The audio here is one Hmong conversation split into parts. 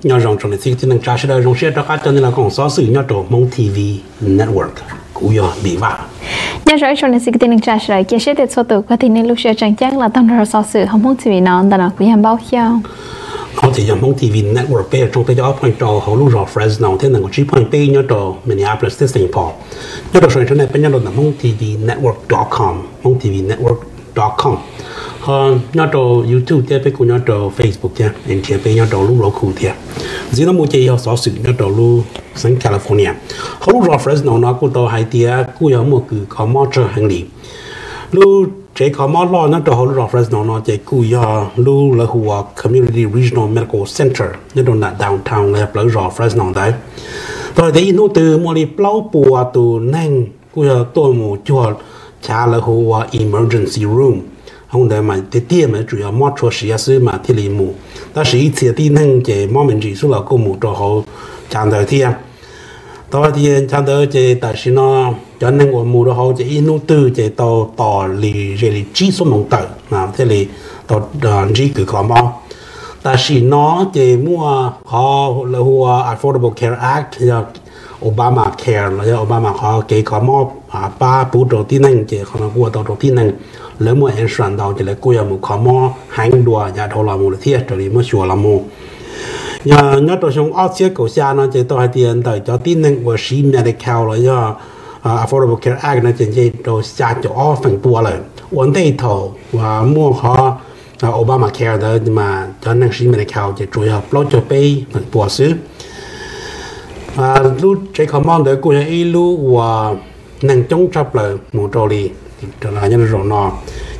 Nyob zoo tsoom niam txiv kwv tij neej tsa sawv daws, zoo siab rov qab coj nej los koom xov xwm nyob rau Hmoob T V Network. Kuv yog Npis Vaj. Nyob zoo ib tsoom niam txiv kwv tij neej tsa sawv daws, cia siab tias txhua tus kuj tig nej lub sij hawm tseem ceeb los tau nrog rau xov xwm hauv Hmoob T V no. Ntawm no kuv yog Npaub Xyooj. Qhov tseem yog Hmoob T V Network peb rau peb caug ob point rau hauv lub zos Fresno thiab nees nkaum tsib point peb nyob rau Minneapolis thiab Saint Paul. Nyob rau saum internet peb nyob rau ntawm Hmoob T V Network dot com, Hmoob T V Network dot com. Ho nyob rau YouTube thiab peb kuj nyob rau Facebook thiab, nrhiav peb nyob rau lub Roku thiab. Ntxiv no mus ces yog xov xwm nyob rau lub xeev California. Hauv lub zos Fresno no kuj tau hais tias kuj yog muaj kws kho mob tsawg heev li. Lub tsev kho mob loj nyob rau hauv lub zos Fresno no ces kuj yog lub lawv hu ua Community Regional Medical Center nyob rau nram downtown los yog plawv zos Fresno ntawd. Tau hais tias ib hnub twg muaj li plaub puas tus neeg kuj yog tuaj mus cuag chav lawv hu ua emergency room. Hauv ntawd mas tiag tiag mas yuav tsum yog mob tshua siav xwb mas thiaj li mus, tab sis ib txhia tib neeg ces mob me ntsis xwb los kuj mus rau hauv chav ntawd thiab. Tau hais tias chav ntawd ces tam sim no cov neeg uas mus rau hauv ces ib hnub twg ces tau tos li ze li tsib xuab moos tawm thiaj li tau ntsib kws kho mob. Tam sim no ces muaj qhov lawv hu ua Affordable Care Act, yog Obamacare los yog Obama qhov kev kho mob pab pub rau tib neeg, ces qhov no kuj ua tau rau tib neeg lawv muaj insurance ntau ces lawv kuj yog mus kho mob heev dua yav dhau los mus lawm thiab raws li muab xyuas los mus. Yog nyob rau xyoo ob txhiab kaum xya no ces tau hais tias ntawm cov tib neeg uas siv Medi-Cal los yog Affordable Care Act no ces nce rau xya caum ob feem pua lawm. Ua ntej thaum muaj qhov Obamacare ntawd mas cov neeg siv Medi-Cal ces tsuas yog plaub caug peb feem pua xwb. Lub tsev kho mob ntawd kuj yog ib lub uas neeg coob tshaj plaws mus rau li nyob rau zaum no.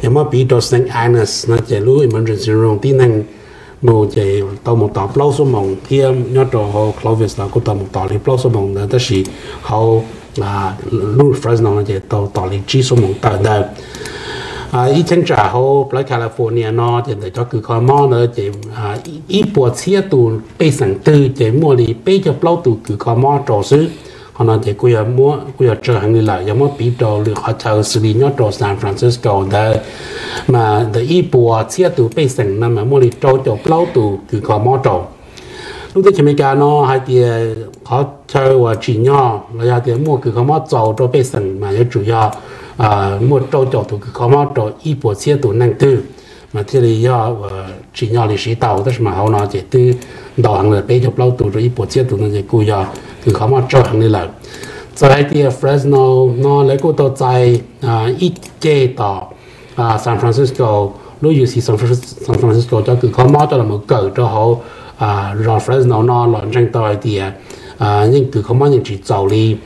Yog muab piv rau Saint Agnes no ces lub emergency room tib neeg mus ces tau mus tos plaub xuab moos thiab nyob rau hauv Clovis los kuj tau mus tos li plaub xuab moos ntawd, tab sis hauv lub Fresno no ces tau tos li tsib xuab moos tawm ntawd. Ib cheeb tsam hauv plawv California no ces ntawm cov kws kho mob ntawd ces ib puas txhiab tus pej xeem twg ces muaj li peb caug plaub tus kws kho mob rau xwb. Qhov no ces kuj yog tsawg heev li lawm, yog muab piv rau lwm qhov chaw xws li nyob rau San Francisco ntawd mas ntawm ib puas txhiab tus pej xeem no mas muaj li rau caum plaub tus kws kho mob rau. Lub teb chaws Amelikas no hais tias qhov chaw uas tsim nyog los yog tias muaj kws kho mob txaus rau pej xeem mas yuav tsum yog muaj rau caum tus kws kho mob rau ib puas txhiab tus neeg twg mas thiaj li yog tsim nyog li siv tau, tab sis mas hauv no ces twb ntau heev li, peb caug plaub tus rau ib puas txhiab tus no ces kuj yog kws kho mob tsawg heev li lawm. Txawm hais tias Fresno no lawv kuj tau txais ib ceg tom San Francisco, lub U C San Francisco cov kws kho mob coj los kawm rau hauv zos Fresno no los ntseeg tau hais tias yeej kws kho mob yeej tsis txaus li.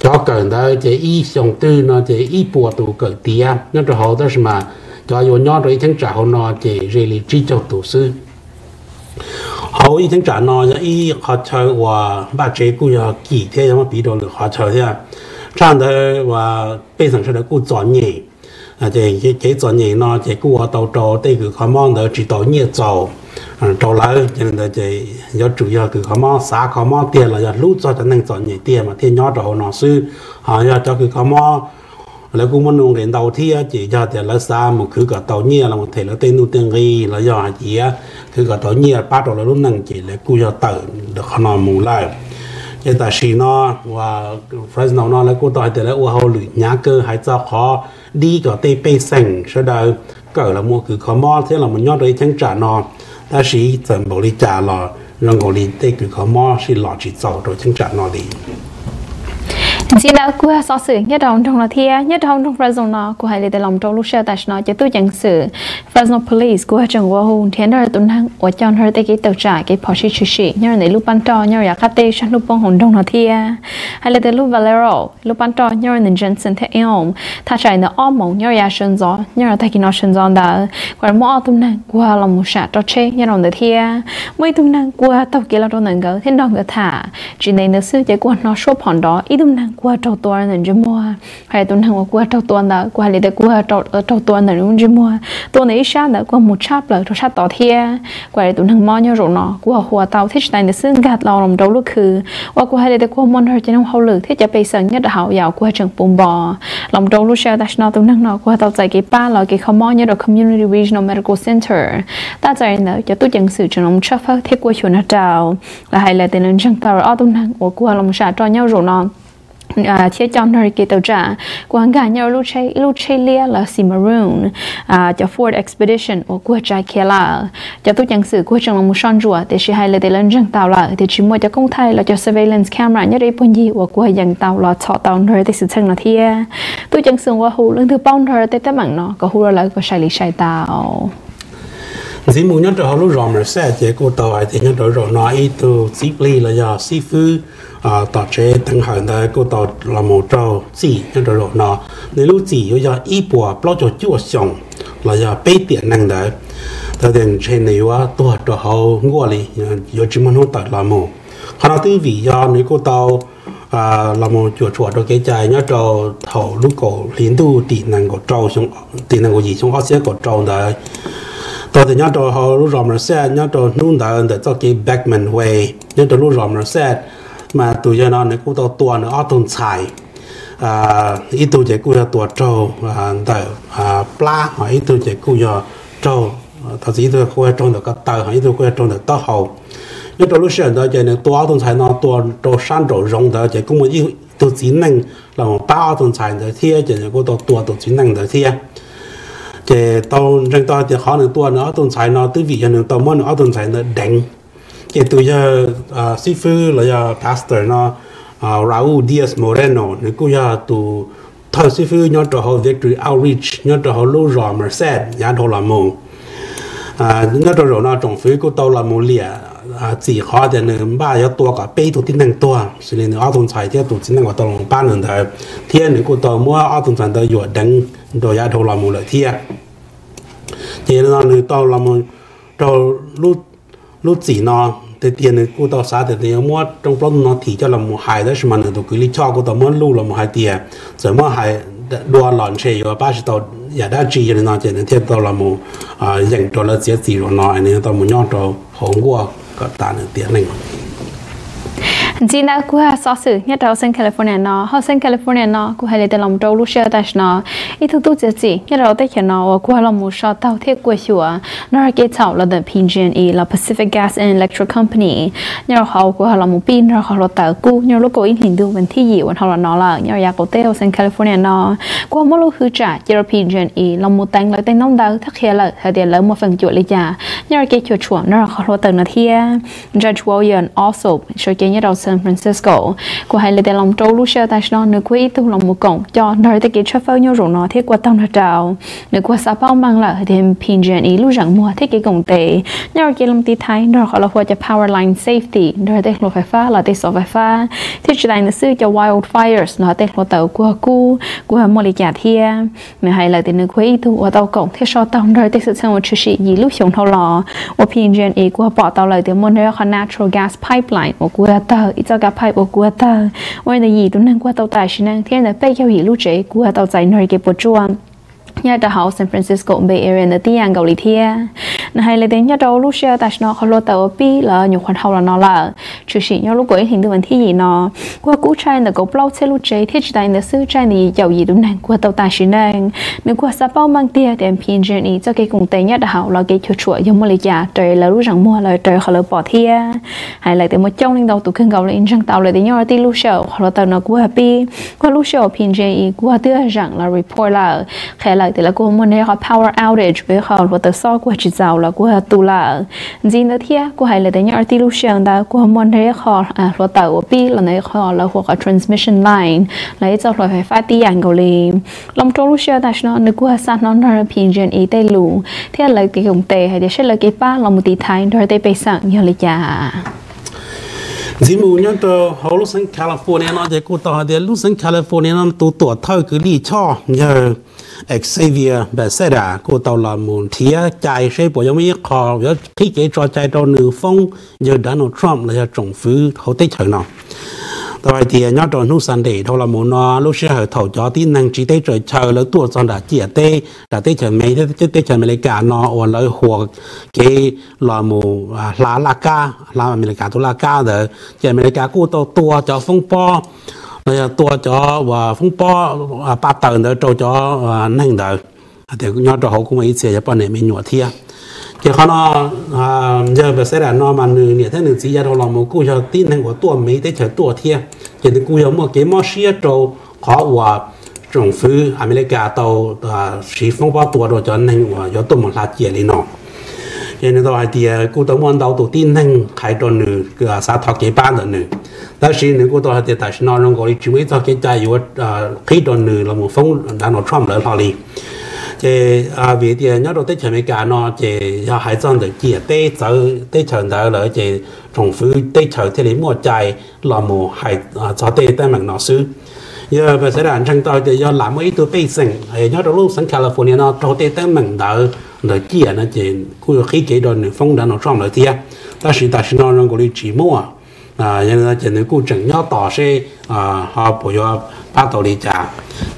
Cov kawm ntawd ces ib xyoos twg no ces ib puas tus kawm tiav nyob rau hauv, tab sis mas cov yuav nyob rau ib cheeb tsam hauv no ces ze li tsib caug tus xwb. Hauv ib cheeb tsam no yog ib qhov chaw uas npaj tsev kuj yog kim thiab yog muab piv rau lwm qhov chaw thiab. Tshaj ntawd uas pej xeem sawv daws kuj txom nyem, ces kev txom nyem no ces kuj ua tau rau tej kws kho mob ntawd tsis tau nyiaj txaus rau lawv, ces ntawd ces yuav tsum yog kws kho mob xav kho mob tiag los yog hlub txog cov neeg txom nyem tiag mas thiaj nyob rau hauv no xwb. Ho yog cov kws kho mob lawv kuj muaj nuj nqis ntau thiab, ces yog tias lawv xav mus khwv kom tau nyiaj los mus them lawv tej nuj tej nqi los yog hais tias khwv kom tau nyiaj pab rau lawv lub neej ces lawv kuj yog tawm ntawm qhov no mus lawm. Ces tam sim no uas Fresno no lawv kuj tau hais tias lawv ua hauj lwm hnyav kawg hais txog qhov dib kom tej pej xeem sawv daws kawm los mus kws kho mob thiab los mus nyob rau ib cheeb tsam no, tab sis txawm npaum li cas los zoo nkaus li tej kws kho mob sij los tsis txaus rau cheeb tsam no li. Ntxiv ntawd kuj yog xov xwm nyob rau hauv nroog no thiab. Nyob rau hauv nroog Fresno no kuv hais li tias los rau lub sij hawm tam sim no ces tub ceev xwm Fresno Police kuj tseem ua hu nrhiav nrog rau tus neeg uas coj nrog rau tej kev tawm tsam kev phom sij tshwm sim nyob rau ntawm lub pab roj nyob rau yav qab teb sab hnub poob hauv nroog no thiab. Hais li tias lub Valero lub pab roj nyob rau ntawm Jensen thiab Elm, thaj tsam li ntawm ob moos nyob rau yav sawv ntxov nyob rau tag kis no sawv ntxov ntawd kuj muaj ob tug neeg kuj los mus sam roj tsheb nyob rau ntawd thiab. Muaj ib tug neeg kuj taug kev los rau ntawm nkawd thiab nrog nkawd tham. Tsis ntev ntawd xwb ces kuj hnov suab phom nrov, ib tug neeg kuag raug tua ntawm ntsej muag. Hais tus neeg uas kuag raug tua ntawd kuv hais li tias kuag raug tua ntawm nws lub ntsej muag, tua ntawm ib sab ntawd kuag mus tshab plaws rau sab tod thiab. Kuv hais li tus neeg mob nyob zaum no kuag hu ua tau thiab tsis tas ntawd xwb nkag tau los rau lub khw uas kuag hais li tias kuag muaj nrog cov noog hauj lwm thiab cov pej xeem nyob rau hauv yam kuag tseem puv npo. Los rau lub sij hawm tam sim no tus neeg no kuag tau txais kev pab los kev kho mob nyob rau Community Regional Medical Center. Tab txawm li ntawd cov tub ceev xwm tseem los tshawb fawb thiab kuaj xyuas nrog rau. Lawv hais lawm tias lawv ntseeg tau rau ob tug neeg uas kuag los sam roj nyob zaum no thiab coj nrog kev tawm tsam kuag nkag nyob rau ib lub tsheb liab lawv xim maroon, cov Ford Expedition uas kuag tsa khiav lawm. Cov tub ceev xwm kuag tseem los mus soj ntsuam tiam sis hais lawm tias lawv ntseeg tau lawm tias tsis muaj cov koob thaij los cov surveillance camera nyob rau ib puag ncig uas kuag yees tau los txhom tau nrog tej xwm txheej no thiab. Tub ceev xwm uas hu leej twg paub nrog tej teeb meem no kom hu rau lawv kom sai li sai tau. Ntxiv mus nyob rau hauv lub zos Merced ces kuj tau hais tias nyob rau zaum no ib tug txiv plig los yog xib fwb tom tsev teev hawm ntawd kuj tau los mus raug txim nyob rau zaum no. Nws lub txim yuav yog ib puas plaub caug cuaj xyoos los yog peb tiam neeg ntawd. Tau tias ntshe nws yuav tuag rau hauv nkuaj li, yuav tsis muaj hnub tawm los mus. Qhov no twb vim yog nws kuj tau los mus cuam tshuam rau kev cai nyob rau thaum lub kaum hli ntuj tim nees nkaum rau, tim nees nkaum yim xyoo ob txhiab kaum rau ntawd. Tau tias nyob rau hauv lub zos Merced nyob rau hnub ntawd ntawm txoj kev Beckman Way nyob rau lub zos Merced, mas tus yawg no nws kuj tau tua nws ob tug ntxhais. Ib tug ces kuj yog tua raug ntawm plab, ho ib tug ces kuj yog raug, tau tias ib tug kuj yog raug ntawm ko taw, ho ib tug kuj yog raug ntawm taub hau. Nyob rau lub sij hawm ntawd ces nws tua ob tug ntxhais no tua rau sab nraum zoov ntawd ces kuj muaj ib tug txiv neej los pab ob tug ntxhais ntawd thiab ces nws kuj tau tua tus txiv neej ntawd thiab. Ces tau ntseeg tau hais tias qhov nws tua nws ob tug ntxhais no twb vim yog nws tau muab nws ob tug ntxhais ntawd deev. Ces tus yawg xib fwb los yog pastor no, Raul Diaz Moreno, nws kuj yog tus thawj xib fwb nyob rau hauv Victory Outreach nyob rau hauv lub zos Merced yav dhau los mus. Nyob rau zaum no tsoom fwv kuj tau los mus liam txim qhov tias nws npaj yuav tua kom peb tug tib neeg tuag, xws li nws ob tug ntxhais thiab tus txiv neej uas tau los pab nws ntawd, thiab nws kuj tau muab ob tug ntxhais ntawd yuam deev rau yav dhau los mus lawm thiab. Ces yog li no nws tau los mus raug lub txim no, tiag tiag nws kuj tau xav tias nws yuav muab rooj plaub ntug no thim coj los mus hais, tab sis mas nws tus kwv Lis Choj kuj tau muab luj los mus hais tias txawm muab hais dua los ntshe yuav pab tsis tau yam dab tsi, yog li no ces nws thiaj tau los mus yeem rau lawv txiav txim zaum no nws yuav tau mus nyob rau hauv nkuaj kom tas nws tiam neej. Ntxiv ntawd kuv xov xwm nyob rau hauv xeev California no. Hauv xeev California no kuv hais li tias los rau lub sij hawm tam sim no ib tug tub txiav txim nyob rau teb chaws no uas kuv los mus so taug thiab kuaj xyuas nrog kev txhaum los ntawm P G and E los Pacific Gas and Electric Company, nyob rau qhov kuv los mus pib nrog qhov hluav taws kub nyob lub kaum ib hlis ntuj vas thib yim uas dhau los no lawm nyob rau yav qaum teb hauv xeev California no. Kuv muab lub hwj tsam cia rau P G and E los mus teev lawv tej ntaub ntawv thiab qhia lawm hais tias lawv muaj feem cuam li cas nyob rau kev cuam tshuam nrog qhov hluav taws no thiab. Judge William Alsop sawv cev nyob rau San Francisco, kuv hais li tias los rau lub sij hawm tam sim no nws kuj ib tug los mus koom coj nrog tej kev tshawb fawb nyob zaum no thiab kuj taug nrog rau. Nws kuj xav paub meej lawm hais tias P G and E lub zeem muag thiab kev koom tes nyob rau kev los tiv thaiv nrog qhov lawv hu ua cov power line safety nrog tej hluas fais fab los tej xov fais fab, thiab tsis tas li ntawd xwb cov wildfires los tej hluav taws kuag kub kuj muaj li cas thiab. Nws hais lawm tias nws kuj ib tug uas tau koom thiab so taug nrog tej xwm txheej uas tshwm sim yim lub xyoo dhau los uas P G and E kuj pom tau lawm tias muaj nrog qhov natural gas pipeline uas kuj tawg, ib txoj kab pipe uas kuj tawg, uas ntawm yim tus neeg kuj tau tas sim neej thiab ntawm peb caug yim lub tsev kuj tau txais nrog kev puas tsuaj nyob rau hauv San Francisco Bay Area ntawd tib yam nkaus li thiab. Nws hais lawm tias nyob rau lub sij hawm tam sim no qhov hluav taws uas pib los nyuam qhuav dhau los no lawm, tshwm sim nyob lub kaum ib hlis ntuj vas thib yim no, kuj kub tshaj ntawm kaum plaub txhiab lub tsev thiab tsis tas li ntawd xwb tshaj ntawm yim caum yim tus neeg kuj tau tas sim neej. Nws kuj xav paub meej tiag tias P G and E txoj kev koom tes nyob rau hauv lawv kev cuam tshuam yog muaj li cas raws lawv lub zeem muag los raws qhov lawv pom thiab. Hais lawm tias muaj coob leej ntau tus kawg nkaus li ntseeg tau lawm tias nyob rau tib lub sij hawm qhov hluav taws no kuj pib, kuj lub sij hawm P G and E kuj twb zeem los report lawm, qhia lawm tias lawv kuj muaj nrog qhov power outage uas qhov hluav taws xob kuj tsis txaus los kuj tu lawm. Ntxiv ntawd thiab kuj hais lawm tias nyob rau tib lub sij hawm ntawd kuj muaj nrog qhov hluav taws uas pib los ntawm qhov lawv hu ua qhov transmission line los ib txoj hluas fais fab tib yam nkaus li. Los rau lub sij hawm tam sim no nws kuj xa hnov nrog P G and E tej lus thiab lawv kev koom tes hais tias saib lawv kev pab los mus tiv thaiv nrog tej pej xeem yog li cas. Ntxiv mus nyob rau hauv lub xeev California no ces kuj tau hais tias lub xeev California no tus tuam thawj kwv Lis Choj yawg Xavier Becerra kuj tau los mus nrhiav cai seb puas yuav muaj ib qho yuav qhib kev tso cai rau nws foob yawg Donald Trump los yog tsoom fwv hauv teb chaws no. Tau hais tias nyob rau hnub Sunday dhau los mus no, lub sij hawm thaum cov tib neeg tsiv teb tsaws chaw lawv tuaj txog nram ciam teb, nram teb chaws Me, teb chaws Amelikas no uas lawv huas kev los mus hla laj kab, hla Amelikas tus laj kab ntawd, ces Amelikas kuj tau tua cov foob pob los yog tua cov uas foob pob pab taws ntawd rau cov neeg ntawd. Hais tias nyob rau hauv kuj muaj ib txhia yog poj niam me nyuam thiab. Ces qhov no, yawg Becerra no mas nws niam thiab nws txiv yav dhau los mus kuj yog tib neeg uas tuaj Me teb chaws tuaj thiab, ces nws kuj yog muaj kev mob siab rau qhov uas tsoom fwv Amelikas tau siv foob pob tua rau cov neeg uas yuav tuaj mus hla ciam li no. Ces nws tau hais tias kuj tau muaj ntau tus tib neeg qhia rau nws, xav thov kev pab ntawm nws, tab sis nws kuj tau hais tias tam sim no zoo nkaus li tsis muaj ib txoj kev cai yuav qhib rau nws los mus foob Donald Trump lawv hlo li. Ces vim tias nyob rau teb chaws Amelikas no ces yog hais txog ntawm ciam teb txawv teb chaws ntawd lawm ces tsoom fwv teb chaws thiaj li muaj cai los mus hais txog tej teeb meem no xwb. Yawg Becerra ntseeg tau tias yog lam muaj ib tug pej xeem nyob rau lub xeev California no raug tej teeb meem ntawd ntawm ciam no ces kuj yuav qhib kev rau nws foob Donald Trump lawm thiab. Tab sis tam sim no zoo nkaus li tsis muaj, ces nws kuj tseem nyob tos seb ho puas yuav pab tau li cas.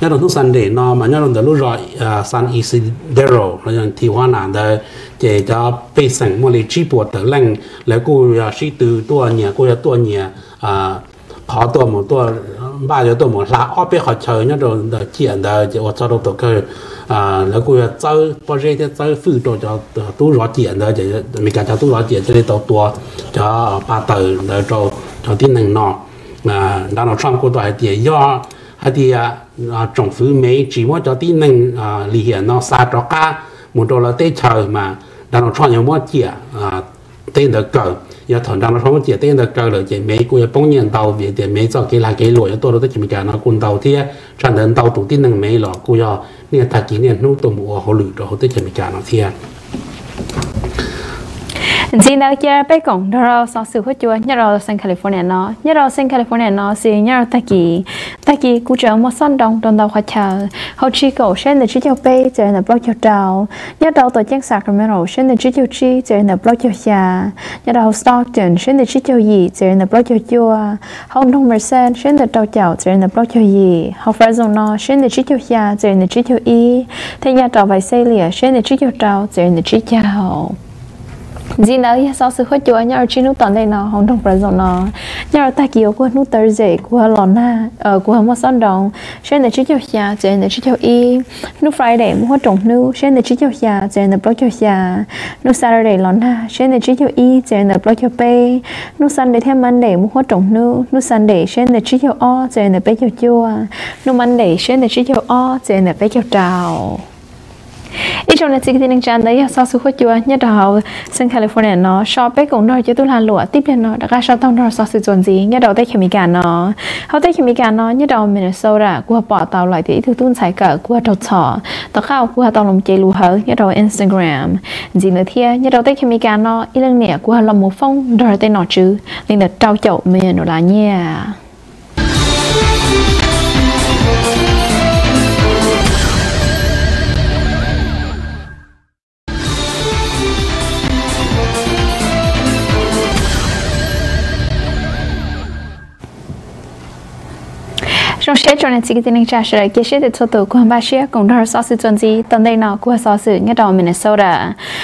Nyob rau hnub Sunday no mas nyob rau ntawm lub zos San Isidro los yog Tijuana ntawd, ces cov pej xeem muaj li tsib puas tawm leej, lawv kuj yog sib tw tuaj nyias, kuj yog tuaj nyias qhov tuaj mus tuaj, npaj yuav tuaj mus hla ob peb qhov chaw nyob rau ntawm ciam ntawd, ces ua txog rau thaum kawg lawv kuj yog txawb pob zeb thiab txawb fwj rau cov tub zov ciam ntawd, ces Amelikas cov tub zov ciam thiaj li tau tua cov pab taws ntawd rau cov tib neeg no. Donald Trump kuj tau hais tias yog hais tias tsoom fwv Mev tsis muab cov tib neeg lim hiam no xa rov qab mus rau lawv teb chaws mas Donald Trump yuav muab ciam teb ntawd kaw. Yog thaum Donald Trump muab ciam teb ntawd kaw lawm ces Mev kuj yuav poob nyiaj ntau vim tias Mev txoj kev lag kev luam yuav tuaj rau teb chaws Amelikas no kuj ntau thiab, tshaj ntawd ntau tus tib neeg Mev los kuj yog niaj tag kis niaj hnub tuaj mus ua hauj lwm rau hauv teb chaws Amelikas no thiab. Ntxiv ntawd cia peb koom nrog rau xov xwm huab cua nyob rau xeev California no. Nyob rau xeev California no xws nyob rau tag kis, tag kis kuj tseem muaj xob nroo rau ntau qhov chaw. Hauv Chicago sab ntawm tsib caug peb txawm ntawm plaub caug rau. Nyob rau tuam ceeb Sacramento sab ntawm tsib caug tsib txawm ntawm plaub caug xya. Nyob rau hauv Stockton sab ntawm tsib caug yim txawm ntawm plaub caug cuaj. Hauv nroog Merced sab ntawm rau caum txawm ntawm plaub caug yim. Hauv Fresno no sab ntawm tsib caug xya txawm ntawm tsib caug ib. Thiab nyob rau Visalia sab ntawm tsib caug rau txawm ntawm tsib caug. Ntxiv ntawd yog xov xwm huab cua nyob rau tsib hnub tom ntej no hauv nroog Fresno no. Nyob rau tag kis uas kuj hnub Thursday kuj los nag, kuj muaj xob nroo, sab ntawm tsib caug xya txawm ntawm tsib caug ib. Hnub Friday muaj huab rooj hnub, sab ntawm tsib caug xya txawm ntawm plaub caug xya. Hnub Saturday los nag, sab ntawm tsib caug ib txawm ntawm plaub caug peb. Hnub Sunday thiab Monday muaj huab rooj hnub, hnub Sunday sab ntawm tsib caug ob txawm ntawm peb caug cuaj. Hnub Monday sab ntawm tsib caug ob txawm ntawm peb caug rau. Ib tsoom niam txiv kwv tij neej tsa, ntawd yog xov xwm huab cua nyob rau hauv xeev California no. So peb koom nrog cov tub lag luam tib pliag no rov qab so taug nrog xov xwm txuas ntxiv nyob rau teb chaws Amelikas no. Hauv teb chaws Amelikas no nyob rau Minnesota kuj pom tau lawm tias ib tug tub ntxhais kawm kuj raug txhom tom qab uas kuj tau los cev lus hawv nyob rau Instagram. Ntxiv ntawd thiab nyob rau teb chaws Amelikas no ib leej niam kuj los mus foob nrog tej nom tswv li ntawm rau caum million dollar nyiaj. Zoo siab tsoom niam txiv kwv tij neej tsa sawv daws, cia siab tias txhua tus kuj npaj siab koom nrog xov xwm txuas ntxiv. Tom ntej no kuj yog xov xwm nyob rau Minnesota.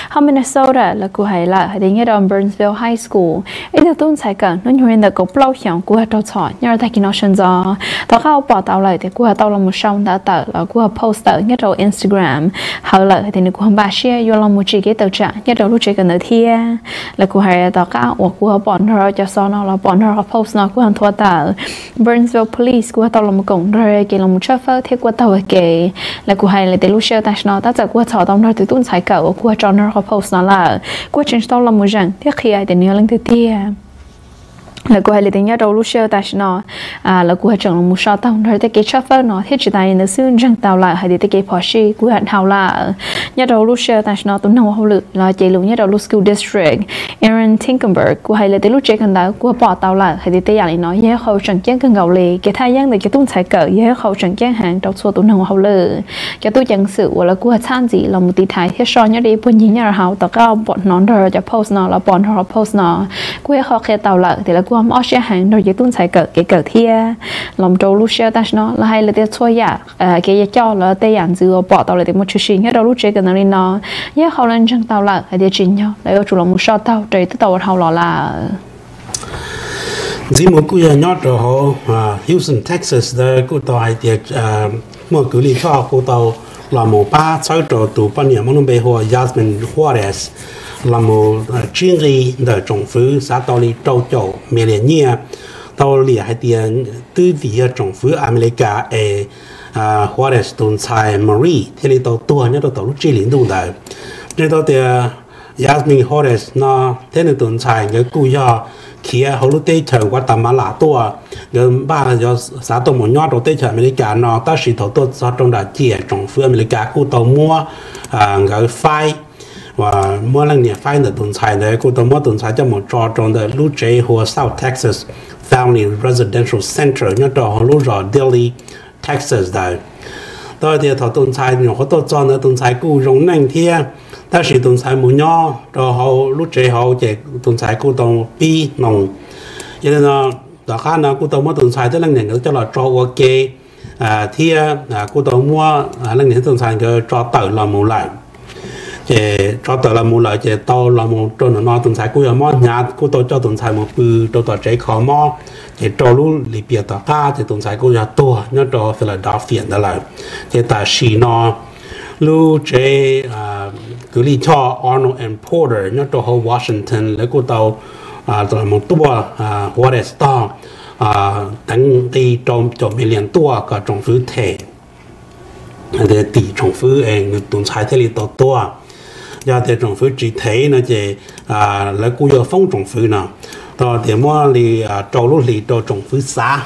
Hauv Minnesota lawv kuj hais lawm hais tias nyob rau Burnsville High School, ib tug tub ntxhais kawm hnub nyoog li ntawm kaum plaub xyoos kuj raug txhom nyob rau tag kis no sawv ntxov. Tom qab uas pom tau lawm tias kuj tau los mus sau ntawv tawm los kuj post tawm nyob rau Instagram, hawv lawm hais tias nws kuj npaj siab yuav los mus tsim kev tawm tsam nyob rau lub tsev kawm ntawd thiab. Lawv kuj hais tom qab uas kuj pom nrog cov xov no los pom nrog qhov post no kuj nthuav tawm, Burnsville Police kuj tau los mus koom nrog kev los mus tshawb fawb thiab kuj taug kev. Lawv kuj hais lawm tias lub sij hawm tam sim no tab txawm kuj txhom tau nrog tus tub ntxhais kawm uas kuj tso nrog qhov post no lawm, kuj tseem tsis tau los mus zeem thiab qhia hais tias nws yog leej twg tiag. Lawv kuj hais lawm tias nyob rau lub sij hawm tam sim no lawv kuj tseem los mus so taug nrog tej kev tshawb fawb no thiab tsis tas li ntawd xwb ntseeg tau lawm hais tias tej kev phom sij kuj dhau lawm. Nyob rau lub sij hawm tam sim no tus neeg ua hauj lwm los cev lus nyob rau lub school district, Aaron Tinkenberg kuj hais lawm tias lub tsev kawm ntawd kuj pom tau lawm hais tias tej yam li no yog ib qho tseem ceeb kawg nkaus li. Kev thaj yeeb ntawm cov tub ntxhais kawm yog ib qho tseem ceeb heev rau txhua tus neeg ua hauj lwm. Cov tub ceev xwm uas lawv kuj txhab ntxiv los mus tiv thaiv thiab so nyob rau ib puag ncig nyob rau hauv tom qab pom hnov nrog cov post no los pom nrog qhov post no, kuj yog ib qho qhia tau lawm tias lawv kuj mob siab heev nrog cov tub ntxhais kawm kev kawm thiab. Los rau lub sij hawm tam sim no lawv hais lawv tias txhua yam kev coj lawv tej yam ntxwv uas pom tau lawv tias muaj tshwm sim nyob rau lub tsev kawm ntawv li no, yog hauv lawv ntseeg tau lawm hais tias tsim nyog lawv yuav tsum los mus soj taug raws li twb tau ua dhau los lawm. Ntxiv mus kuj yog nyob rau hauv Houston, Texas ntawd kuj tau hais tias muaj kwv Lis Choj kuj tau los mus pab txhawb rau tus poj niam muaj lub npe hu ua Yasmin Juarez los mus tsib nqi ntawm tsoom fwv xav tau li rau caum million nyiaj, tau liam hais tias twb vim yog tsoom fwv Amelikas es Juarez tus ntxhais Marie thiaj li tau tuag nyob rau tom lub tsib hlis ntuj ntawd. Ntseeg tau tias Yasmin Juarez no thiab nws tus ntxhais nkawd kuj yog khiav hauv lub teb chaws Guatemala tuaj, nkawd npaj xav tuaj mus nyob rau teb chaws Amelikas no, tab sis thaum tuaj txog rau nram ciam tsoom fwv Amelikas kuj tau muab nkawd faib, muab leej niam faib ntawm tus ntxhais ntawd, kuj tau muab tus ntxhais coj mus tso rau ntawm lub tsev hu ua South Texas Family Residential Center nyob rau hauv lub zos Dilley, Texas ntawd. Tau hais tias thaum tus ntxhais nyuam qhuav tuaj txog ntawd tus ntxhais kuj zoo neej thiab, tab sis tus ntxhais mus nyob rau hauv lub tsev hauv ces tus ntxhais kuj tau pib hnoos. Yog li no tom qab no kuj tau muab tus ntxhais thiab leej niam nkawd coj los tso ua ke thiab kuj tau muab leej niam thiab tus ntxhais nkawd tso tawm los mus lawm. Ces tso tawm los mus lawm ces tau los mus rau ntawm no tus ntxhais kuj yog mob hnyav kuj tau coj tus ntxhais mus pw rau tom tsev kho mob, ces rau lub lis piam tom qab ces tus ntxhais kuj yog tuag nyob rau Philadelphia ntawd lawm. Ces tam sim no lub tsev kwv Lis Choj Arnold and Porter nyob rau hauv Washington lawv kuj tau mus tuaj Juarez tog teev nqi rau caum million tuaj kom tsoom fwv them, tim tsoom fwv es tus ntxhais thiaj li tau tuag. Yog tias tsoom fwv tsis them no ces lawv kuj yuav foob tsoom fwv no, tau tias muab li rau lub hlis rau tsoom fwv xav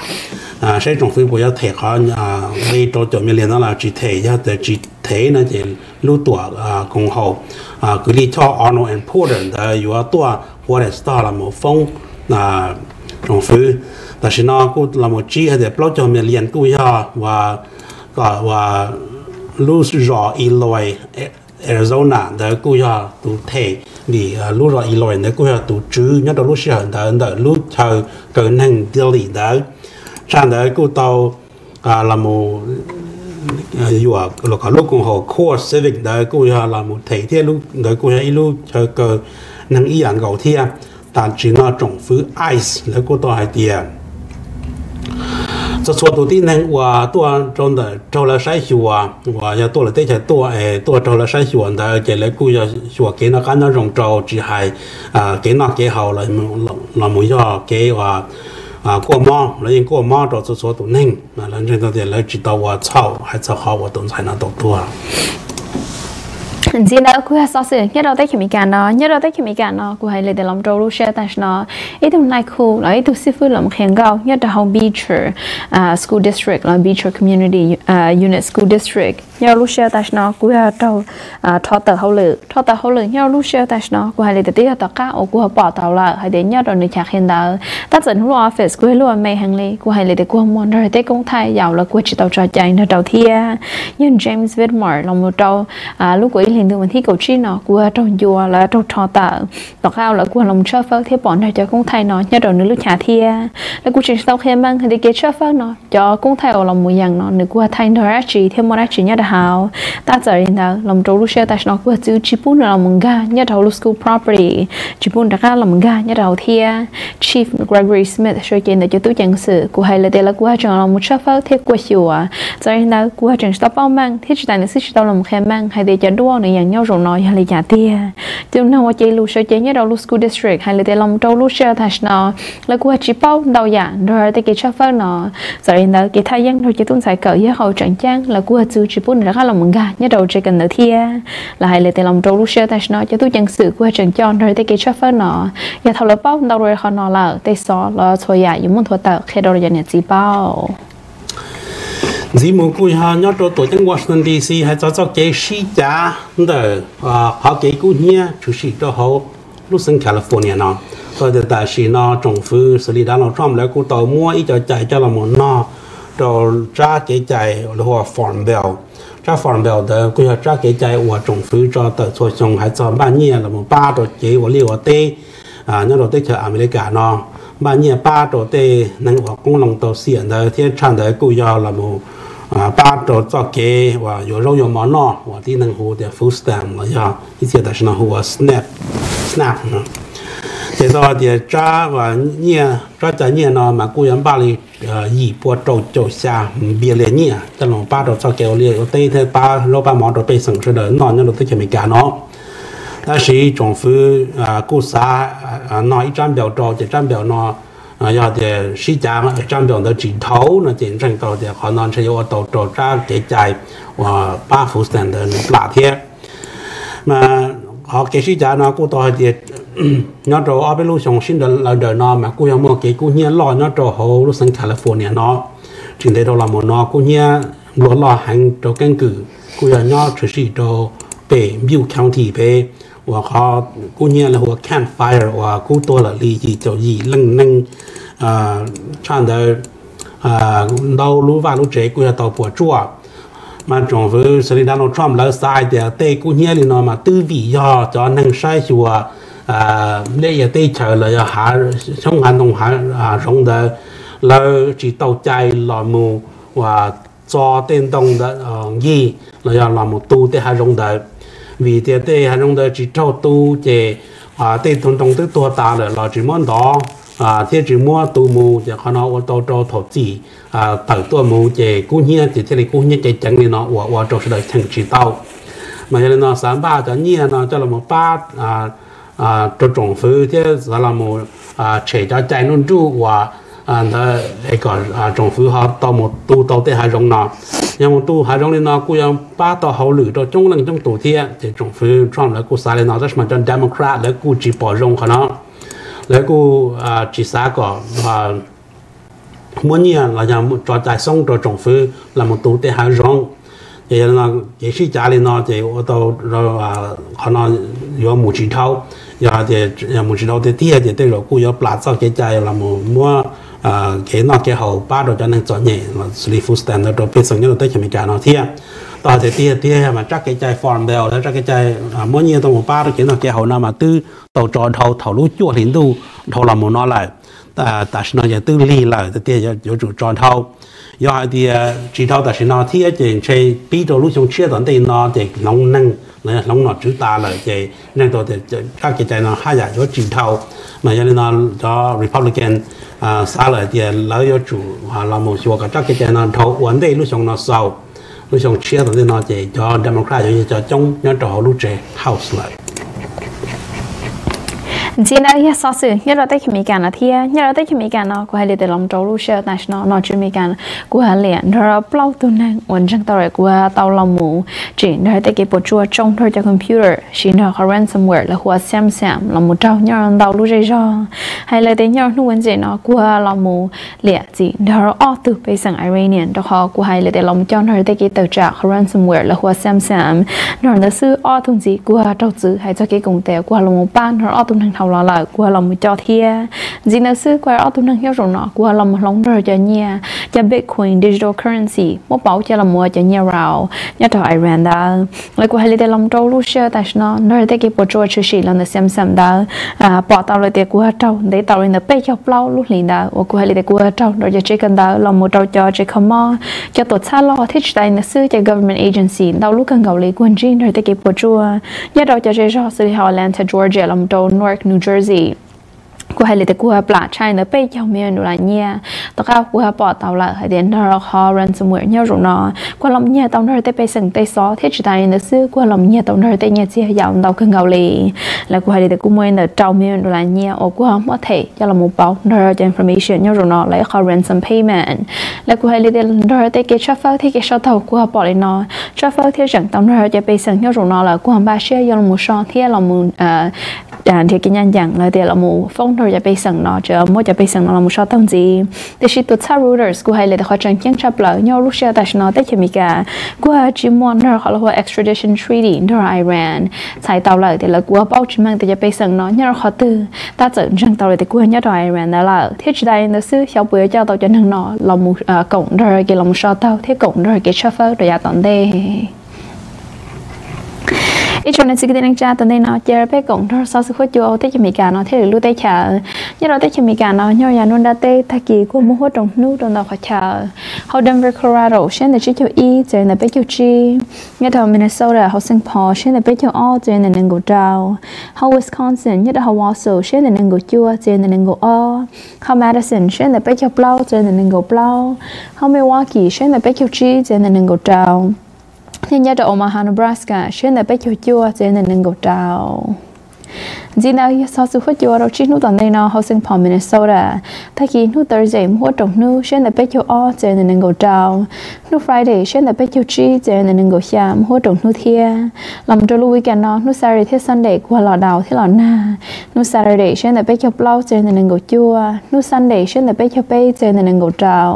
saib tsoom fwv puas yuav them qhov nqi rau caum million no los tsis them. Yog tias tsis them no ces lub tuam koom haum kwv Lis Choj Arnold and Porter ntawd yuav tuaj Juarez tog los mus foob tsoom fwv. Tam sim no kuj los mus tsib hais tias plaub caug million kuj yog uas lub zos Eloy, Arizona ntawd kuj yog tus them, vim lub zos Eloy ntawd kuj yog tus tswv nyob rau lub sij hawm ntawd ntawm lub chaw kaw neeg Dilley ntawd. Tshaj ntawd kuj tau los mus yuam kom lub koom haum Core Civic ntawd kuj yog los mus them thiab, ntawd kuj yog ib lub chaw kaw neeg ib yam nkaus thiab. Tam sim no tsoom fwv ICE lawv kuj tau hais tias txhua txhua tus tib neeg uas tuaj rau ntawm raug lawv saib xyuas, uas yog tuaj lawv teb chaws tuaj es tuaj raug lawv saib xyuas ntawd ces lawv kuj yog xyuas kev noj qab nyob zoo rau, tsis hais kev noj kev haus los mus yog kev uas kuaj mob, lawv yeej kuaj mob rau txhua txhua tus neeg. Lawv ntseeg tau tias lawv tsis tau ua txhaum hais txog qhov uas tus ntxhais no tau tuag. Ntxiv ntawd kuj yog xov xwm nyob rau teb chaws Amelikas no. Nyob rau teb chaws Amelikas no kuv hais li tias los rau lub sij hawm tam sim no ib tug nai khu los ib tug xib fwb los qhia nkauj nyob rau hauv Beecher School District los Beecher Community Unit School District. Nyob rau lub sij hawm tam sim no kuj yog raug rho tawm hauj lwm. Rho tawm hauj lwm nyob rau lub sij hawm tam sim no kuv hais li tias twb yog tom qab uas kuv ho pom tau lawm hais tias nyob rau nws chav qhia ntawd tab txawm nws lub office kuj yog lub uas me heev li, kuv hais li tias kuj muaj nrog tej koob thaij yam uas lawv kuj tsis tau tso cai nrog rau thiab. Yog James Vidmar los mus rau lub kaum ib hlis ntuj vas thib kaum tsib no kuj yog raug ncua lawv raug rho tawm. Tom qab uas lawv kuj los mus tshawb fawb thiab pom nrog cov koob thaij no nyob rau nws lub chav thiab. Lawv kuj tseem tsis tau qhia meej hais tias kev tshawb fawb no cov koob thaij uas los mus yees no nws kuj thaij nrog dab tsi thiab muaj dab tsi nyob rau hauv. Tab txawm li ntawd los rau lub sij hawm tam sim no kuj txwv tsis pub nws los mus nkag nyob rau hauv lub school property, tsis pub nws rov qab los mus nkag nyob rau hauv thiab. Chief Gregory Smith sawv cev ntawm cov tub ceev xwm kuj hais li tias lawv kuj tseem los mus tshawb fawb thiab kuaj xyuas. Txawm li ntawd kuj tseem tsis tau paub meej thiab tsis tas nws xwb tsis tau los qhia meej hais tias cov duab nws yees nyob zaum no yog li cas tiag. Tus neeg uas cev lus sawv cev nyob rau lub school district hais li tias los rau lub sij hawm tam sim no lawv kuj tsis paub ntau yam nrog tej kev tshawb fawb no. Txawm li ntawd kev thaj yeeb nrog cov tub ntxhais kawm yawg hauv tseem ceeb lawv kuj txwv tsis pub nws rov qab los mus nkag nyob rau tsev kawm ntawv thiab. Lawv hais li tias los rau lub sij hawm tam sim no cov tub ceev xwm kuj tseem coj nrog tej kev tshawb fawb no. Yog thaum lawv paub ntau dua qhov no lawm tej xov los txhua yam yuav muaj nthuav tawm qhia rau cov niam txiv paub. Ntxiv mus kuj yog nyob rau tuam ceeb Washington D C hais txog txoj kev sib cav ntawm qhov kev kub hnyiab tshwm sim rau hauv lub xeev California no. Tau tias tam sim no tsoom fwv xws li Donald Trump lawv kuj tau muab ib co cai coj los mus nog rau tsab kev cai hu ua Farm Bill. Tsab Farm Bill ntawd kuj yog tsab kev cai uas tsoom fwv tso tawm txhua xyoo hais txog npaj nyiaj los mus pab rau kev ua liaj ua teb nyob rau teb chaws Amelikas no. npaj nyiaj pab rau tej neeg uas qoob loo tau xiam ntawd thiab tshaj ntawd kuj yog los mus pab rau txoj kev uas yuav zaub yuav mov noj uas tib neeg hu tias food stamp los yog ib txhia tam sim no hu ua SNAP, SNAP no. Ces tau hais tias tsab nyiaj, tsab cai nyiaj no mas kuj yuav npaj li yim pua rau caum xya billion nyiaj coj los pab rau txoj kev ua liaj ua teb thiab pab zaub pab mov rau pej xeem sawv daws noj nyob rau teb chaws Amelikas no. Tab sis tsoom fwv kuj xav noj ib tsab npaum rau ces tsab npaum no yog tias sib cav tsab npaum ntawd tsis dhau no ces ntseeg tau tias qhov no ntshe yuav ua tau rau tsab kev cai uas pab food stamp ntawd nws plam thiab. Mas qhov kev sib cav no kuj tau hais tias nyob rau ob peb lub xyoo sib nraws no mas kuj yog muaj kev kub hnyiab loj nyob rau hauv lub xeev California no. Tsis ntev rau los mus no kub hnyiab nplua loj heev rau keeb kwm kuj yog nyob tshwm sim rau pem Butte County pem uas qhov kub hnyiab lawv hu ua Camp Fire uas kub tuag lawm li yim caum yim leej neeg. Tshaj ntawd ntau lub vaj lub tsev kuj yog tau puas tsuaj. Mas tsoom fwv xws li Donald Trump lawv xav hais tias tej kub hnyiab li no mas twb vim yog cov neeg saib xyuas lej yam teb chaws los yog xyoob hav ntoo hav zoov ntawd lawv tsis tau cai los mus txo tej ntoo ntawd nkig los yog los mus tu tej hav zoov ntawd. Vim tias tej hav zoov ntawd tsis raug tu ces tej tug ntoo twb tuag tas lawm los tsis muab ntov thiab tsis muab tu mus ces qhov no ua tau rau thaum txim tawm tuaj mus ces kub hnyiab ces thiaj li kub hnyiab ceev ceev li no uas ua rau sawv daws cheem tsis tau. Mas yog li no xav npaj cov nyiaj no coj los pab rau tsoom fwv thiab xav los mus tshem cov cai nruj nruj uas ntawd kom tsoom fwv ho tau mus tu tau tej hav zoov no. Yog mus tu hav zoov li no kuj yuav pab tau hauj lwm rau coob leej coob tus thiab ces tsoom fwv Trump lawv kuj xav li no tab sis mas cov Democrat lawv kuj tsis pom zoo qhov no. Lawv kuj tsis xav kom muab nyiaj los yog tso cai xoob rau tsoom fwv los mus tu tej hav zoov. Ces yog li no kev sib cav li no ces ua tau qhov no yuav mus tsis dhau. Yog hais tias mus tsis dhau tiag tiag ces tej zaum kuj yuav plam txoj kev cai los mus muab kev noj kev haus pab rau cov neeg txom nyem xws li food stamp ntawd rau pej xeem nyob rau teb chaws Amelikas no thiab. Tau hais tias tiag tiag mas tsab kev cai Farm Bill los tsab kev cai muab nyiaj tuaj mus pab rau kev noj kev haus no mas twb tau tso dhau thaum lub cuaj hlis ntuj dhau los mus no lawm. Tam sim no ces twb lig lawm tiag tiag yuav tsum tso dhau. Yog hais tias tsis dhau tam sim no thiab ces ntshe pib rau lub xyoo tshiab tom ntej no ces hloov neeg los yog hloov nom tswv tas lawm ces ntseeg tau tias tsab kev cai no haj yam yuav tsis dhau. Mas yog li no cov Republican xav lawm tias lawv yuav tsum los mus xyuas kom tsab kev cai no dhau ua ntej lub xyoo no xaus. Lub xyoo tshiab tom ntej no ces cov Democrat yuav yog cov coob nyob rau hauv lub tsev House lawm. Ntxiv ntawd yog xov xwm nyob rau teb chaws Amelikas no thiab. Nyob rau teb chaws Amelikas no kuv hais li tias los rau lub sij hawm tam sim no nom tswv Amelikas kuj hais tias nrog rau plaub tug neeg uas ntseeg tau lawm kuj tau los mus tsim nrog tej kev puas tsuaj tsoo nrog cov computer siv nrog qhov ransomware lawv hu ua SamSam los mus raug nyob rau ntau lub zej zog. Hais li tias nyob rau hnub Wednesday no kuj los mus liam txim nrog rau ob tug pej xeem Iranian rau qhov kuj hais li tias los mus coj nrog tej kev tawm tsam qhov ransomware lawv hu ua SamSam. Nrog ntawd xwb ob tug ntxiv kuj raug txwv hais txog kev koom tes kuj los mus pab nrog ob tug neeg dhau los lawm kuj los mus coj thiab. Ntxiv ntawd xwb kuj ob tug neeg nyob zaum no kuj los mus hloov nrog cov nyiaj cov Bitcoin digital currency muab pauv coj los mus ua cov nyiaj raus nyob rau Iran ntawd. Lawv kuj hais li tias los rau lub sij hawm tam sim no nrog tej kev puas tsuaj tshwm sim los ntawm SamSam ntawd pom tau lawm tias kuj raug ntev tau li ntawm peb caug plaub lub hlis ntawd uas kuj hais li tias kuj raug nrog cov tsev kawm ntawv los mus rau cov tsev kho mob, cov tuam txhab loj thiab tsis tas li ntawd xwb cov government agency ntau lub kawg nkaus li kuj ntsib nrog tej kev puas tsuaj nyob rau cov zej zog xws li hauv Atlanta, Georgia los mus rau Newark, New Jersey. Kuj hais li tias kuj plam tshaj li ntawm peb caug million dollar nyiaj. Tom qab kuj pom tau lawm hais tias nrog rau qhov ransomware nyob zaum no kuj los nyiag tau nrog tej pej xeem tej xov thiab tsis tas li ntawd xwb kuj los nyiag tau nrog tej nyiaj txiag yam ntau kawg nkaus li. Lawv kuj hais li tias kuj muaj li ntawm rau million dollar nyiaj uas kuj muab them coj los mus pauv nrog cov information nyob zaum no lawv ib qho ransom payment. Lawv kuj hais li tias nrog tej kev tshawb fawb thiab kev soj taug kuj pom li no, tshawb fawb thiab zeem tau nrog cov pej xeem nyob zaum no lawm kuj npaj siab yuav los mus soj thiab los mus nrhiav kev ncaj ncees los tias los mus foob nrog cov pej xeem no, tsis muab cov pej xeem no los mus soj taug ntxiv. Tiam sis tuam txhab Reuters kuj hais li tias qhov tseem ceeb tshaj plaws nyob lub sij hawm tam sim no teb chaws Amelikas kuj tsis muaj nrog qhov lawv hu ua extradition treaty nrog Iran. Txhais tau lawm tias lawv kuj paub tsis meej tias cov pej xeem no nyob rau qhov twg, tab txawm ntseeg tau lawm tias kuj nyob rau Iran ntawd lawm thiab tsis tas li ntawd xwb xyov puas yuav coj tau cov neeg no los mus koom nrog kev los mus soj taug thiab koom nrog kev tshawb fawb rau yav tom ntej. Ib tsoom niam txiv kwv tij neej tsa, tom ntej no cia peb koom nrog xov xwm huab cua hauv teb chaws Amelikas no thiaj li lub teb chaws. Nyob rau teb chaws Amelikas no nyob rau yav nruab nrab teb tag kis kuj muaj huab roos hnub rau ntau qhov chaw. Hauv Denver, Colorado siab ntawm tsib caug ib txawm ntawm peb caug tsib. Nyob rau Minnesota hauv Saint Paul siab ntawm peb caug ob txawm ntawm nees nkaum rau. Hauv Wisconsin nyob rau hauv Wausau siab ntawm nees nkaum cuaj txawm ntawm nees nkaum ob. Hauv Madison siab ntawm peb caug plaub txawm ntawm nees nkaum plaub. Hauv Milwaukee siab ntawm peb caug tsib txawm ntawm nees nkaum rau. Thiab nyob rau Omaha, Nebraska siab ntawm peb caug cuaj txawm ntawm nees nkaum rau. Ntxiv ntawd yog xov xwm huab cua rau tsib hnub tom ntej no hauv Saint Paul, Minnesota. Tag kis hnub Thursday muaj huab roos hnub siab ntawm peb caug ob txawm ntawm nees nkaum rau. Hnub Friday siab ntawm peb caug tsib txawm ntawm nees nkaum xya muaj huab roos hnub thiab. Los mus rau lub weekend no hnub Saturday thiab Sunday kuj los daus thiab los nag. Hnub Saturday siab ntawm peb caug plaub txawm ntawm nees nkaum cuaj, hnub Sunday siab ntawm peb caug peb txawm ntawm nees nkaum rau.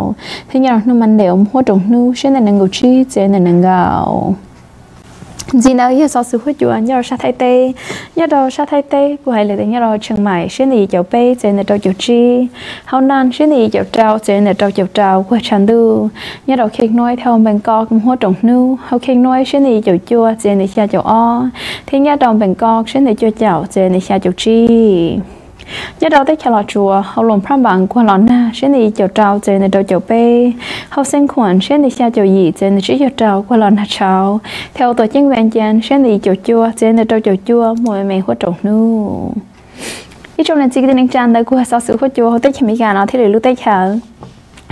Thiab nyob rau hnub Monday uas muaj huab roos hnub siab ntawm nees nkaum tsib txawm ntawm nees nkaum. Ntxiv ntawd yog xov xwm huab cua nyob rau sab Thaib teb. Nyob rau sab Thaib teb kuj hais li tias nyob rau Chiang Mai siab ntawm yim caum peb txawm ntawm rau caum tsib. Hauv Naj siab ntawm yim caum rau txawm ntawm rau caum rau kuj tshav ntuj. Nyob rau Khej Nuaib thiab hauv Npees Koj muaj huab roos hnub. Hauv Khej Nuaib siab ntawm yim caum cuaj txawm ntawm xya caum ob, thiab nyob rau Npees Koj siab ntawm cuaj caum txawm ntawm xya caum tsib. Nyob rau teb chaws Los Tsuas hauv Luas Phab Npas kuj los nag siab ntawm yim caum rau txawm ntawm rau caum peb. Hauv Xeev Khuam siab ntawm xya caum yim txawm ntawm tsib caug rau kuj los nag tshauv, thiab hauv Tuam Ceeb Vees Cas siab ntawm yim caum cuaj txawm ntawm rau caum cuaj muaj me me huab roos hnub. Ib tsoom niam txiv kwv tij neej tsa, ntawd kuj yog xov xwm huab cua hauv teb chaws Amelikas no thiab lwm lub teb chaws.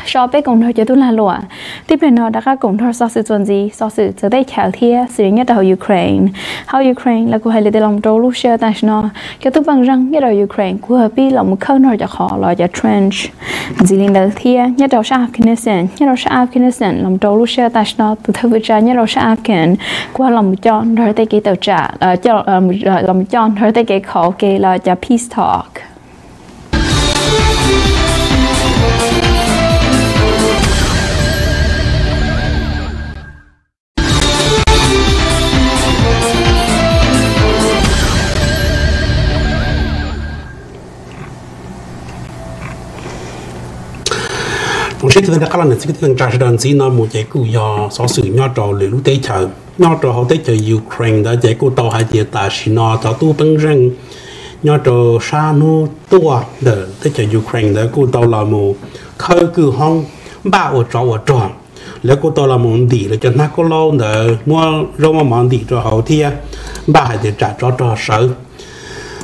So peb koom nrog cov tub lag luam. Tib pliag no rov qab koom nrog xov xwm txuas ntxiv, xov xwm txawv teb chaws thiab xws li nyob rau hauv Ukraine. Hauv Ukraine lawv kuj hais li tias los rau lub sij hawm tam sim no cov tub pej xeem nyob rau Ukraine kuj pib los mus khawb nrog cov qhov los cov trench. Ntxiv li ntawd thiab nyob rau sab Afghanistan, nyob rau sab Afghanistan los rau lub sij hawm tam sim no tus thawj hwj tsa nyob rau sab Afghan kuj los mus coj nrog tej kev tawm tsam, los mus coj nrog tej kev khov ke los cov peace talk. Zoo siab tus rov qab los niam txiv kwv tij neej tsa sawv daws, ntxiv no mus ces kuj yog xov xwm nyob rau lwm lub teb chaws. Nyob rau hauv teb chaws Ukraine ntawd ces kuj tau hais tias tam sim no cov tub pej xeem nyob rau sab hnub tuaj ntawm teb chaws Ukraine ntawd kuj tau los mus khawb kwj hoob, npaj ua tsov ua rog. Lawv kuj tau los mus ntim lawv cov hnab kaub laub ntawd, muab zaub muab mov ntim rau hauv thiab npaj hais tias tsam tsov rog sawv.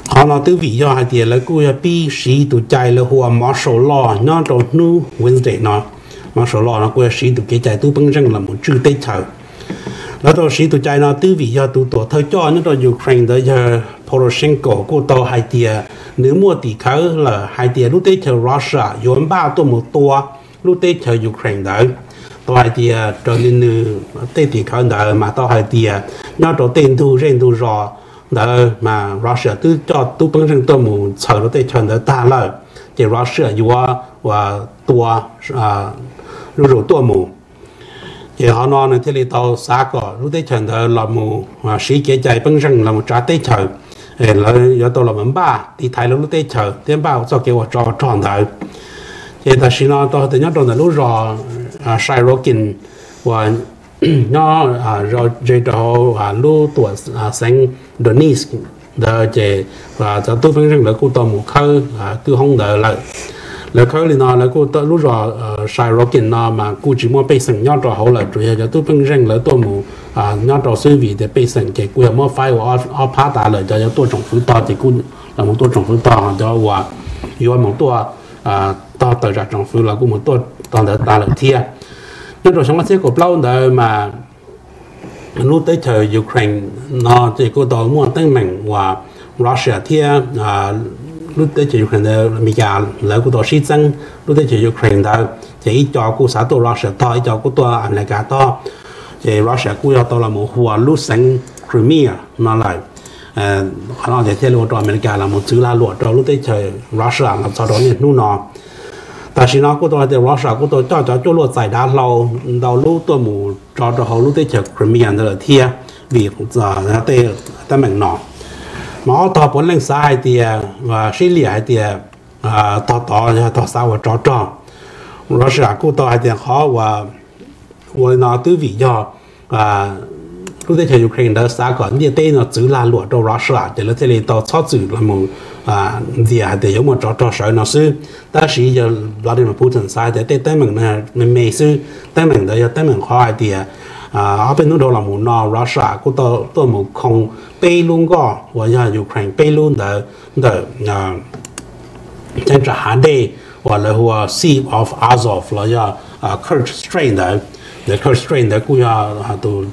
Qhov no twb vim yog hais tias lawv kuj yog pib siv tus cai lawv hu ua martial law nyob rau hnub Wednesday no. Martial law no kuj yog siv tus kev cai tub pej xeem los mus tswj teb chaws. Lawv tau siv tus cai no twb vim yog tus tuam thawj coj nyob rau Ukraine ntawd yog Poroshenko kuj tau hais tias nws muaj tim khawv lawm hais tias lub teb chaws Russia yuav npaj tuaj mus tua lub teb chaws Ukraine ntawd. Tau hais tias raws li nws tej tim khawv ntawd mas tau hais tias nyob rau tej ntug zej ntug zos ntawd mas Russia twb coj tub pej xeem tuaj mus txhaws rau tej chaw ntawd tag lawm, ces Russia yuav ua tua zuj zus tuaj mus. Ces qhov no nws thiaj li tau xav kom lub teb chaws ntawd los mus siv kev cai pej xeem los mus tsav teb chaws, lawv yuav tau los mus npaj tiv thaiv lawv lub teb chaws thiab npaj txoj kev ua tsov rog ntawd. Ces tam sim no tau hais tias nyob rau ntawm lub zos Syrokhin uas nyob ze rau hauv lub tuam xeev Donetsk ntawd ces cov tub pej xeem lawv kuj tau mus khawb kwj hoob ntawd lawm. Lawv khawb li no lawv kuj, lub zos Syrokhin no mas kuj tsis muaj pej xeem nyob rau hauv lawm, tsuas yog cov tub pej xeem lawv tuaj mus nyob rau xwb vim tias pej xeem ces kuj yog muab faib ua ob phab tas lawm, cov yuav tuaj tsoom fwv tog ces kuj los mus tuaj tsoom fwv tog, cov uas yuav mus tuaj tog tawm tsam tsoom fwv los kuj mus tuaj tog ntawd tas lawm thiab. Nyob rau xyoo ob txhiab kaum plaub ntawd mas lub teb chaws Ukraine no ces kuj tau muaj teeb meem uas Russia thiab lub teb chaws Ukraine ntawd Amelikas lawv kuj tau sib txeeb lub teb chaws Ukraine ntawd, ces ib co kuj xav tuaj Russia tog, ib co kuj tuaj Amelikas tog. Ces Russia kuj yog tau los mus hu ua lub xeev Crimea no lawm. Qhov no ces thiaj li ua rau Amelikas los mus txwv lag luam rau lub teb chaws Russia los txog rau niaj hnub no. Tam sim no kuj tau hais tias Russia kuj tau coj cov cuaj luaj txais dav hlau ntau lub tuaj mus tso rau hauv lub teb chaws Crimea ntawd lawm thiab, vim tej teeb meem no. Mas ob tog puav leej xav hais tias, sib liam hais tias tog tod yog tog xav ua tsov rog. Russia kuj tau hais tias qhov uas ua li no twb vim yog lub teb chaws Ukraine ntawd xav kom ntiaj teb no txwv lag luam rau Russia, ces lawv thiaj li tau txhob txwm los mus ntxias hais tias yuav muaj tsov rog sawv no xwb. Tab sis yog Vladimir Putin xav hais tias tej teeb meem no me me xwb, teeb meem ntawd yog teeb meem qhov hais tias ob peb hnub dhau los mus no Russia kuj tau tuaj mus khoo peb lub nkoj uas yog Ukraine peb lub ntawd ntawm ceeb tsam hav dej uas lawv hu ua Sea of Azov los yog Kerch Strait ntawd. Ntawm Kerch Strait ntawd kuj yog tus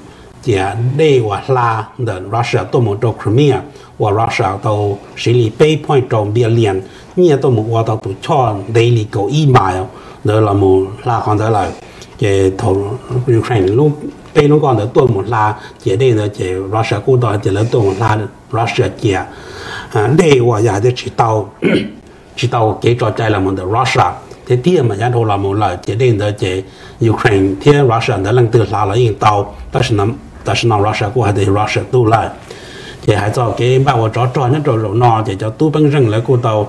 ciam dej uas hla ntawm Russia tuaj mus rau Crimea uas Russia tau siv li peb point rau billion nyiaj tuaj mus ua tau tus choj ntev li kaum ib mile ntawd los mus hla qhov ntawd lawm. Ces thaum Ukraine lub peb lub nkoj ntawd tuaj mus hla ciam dej ntawd ces Russia kuj tau hais tias lawv tuaj mus hla Russia ciam dej uas yog hais tias tsis tau tsis tau kev tso cai los mus ntawm Russia. Thiab tiag mas yav dhau los mus lawm ciam dej ntawd ces Ukraine thiab Russia ntawd leej twg hla los yeej tau, tab sis tam sim no Russia kuj hais tias Russia tug lawm. Ces hais txog kev npaj ua tsov rog nyob rau zaum no ces cov tub peeb zeej lawv kuj tau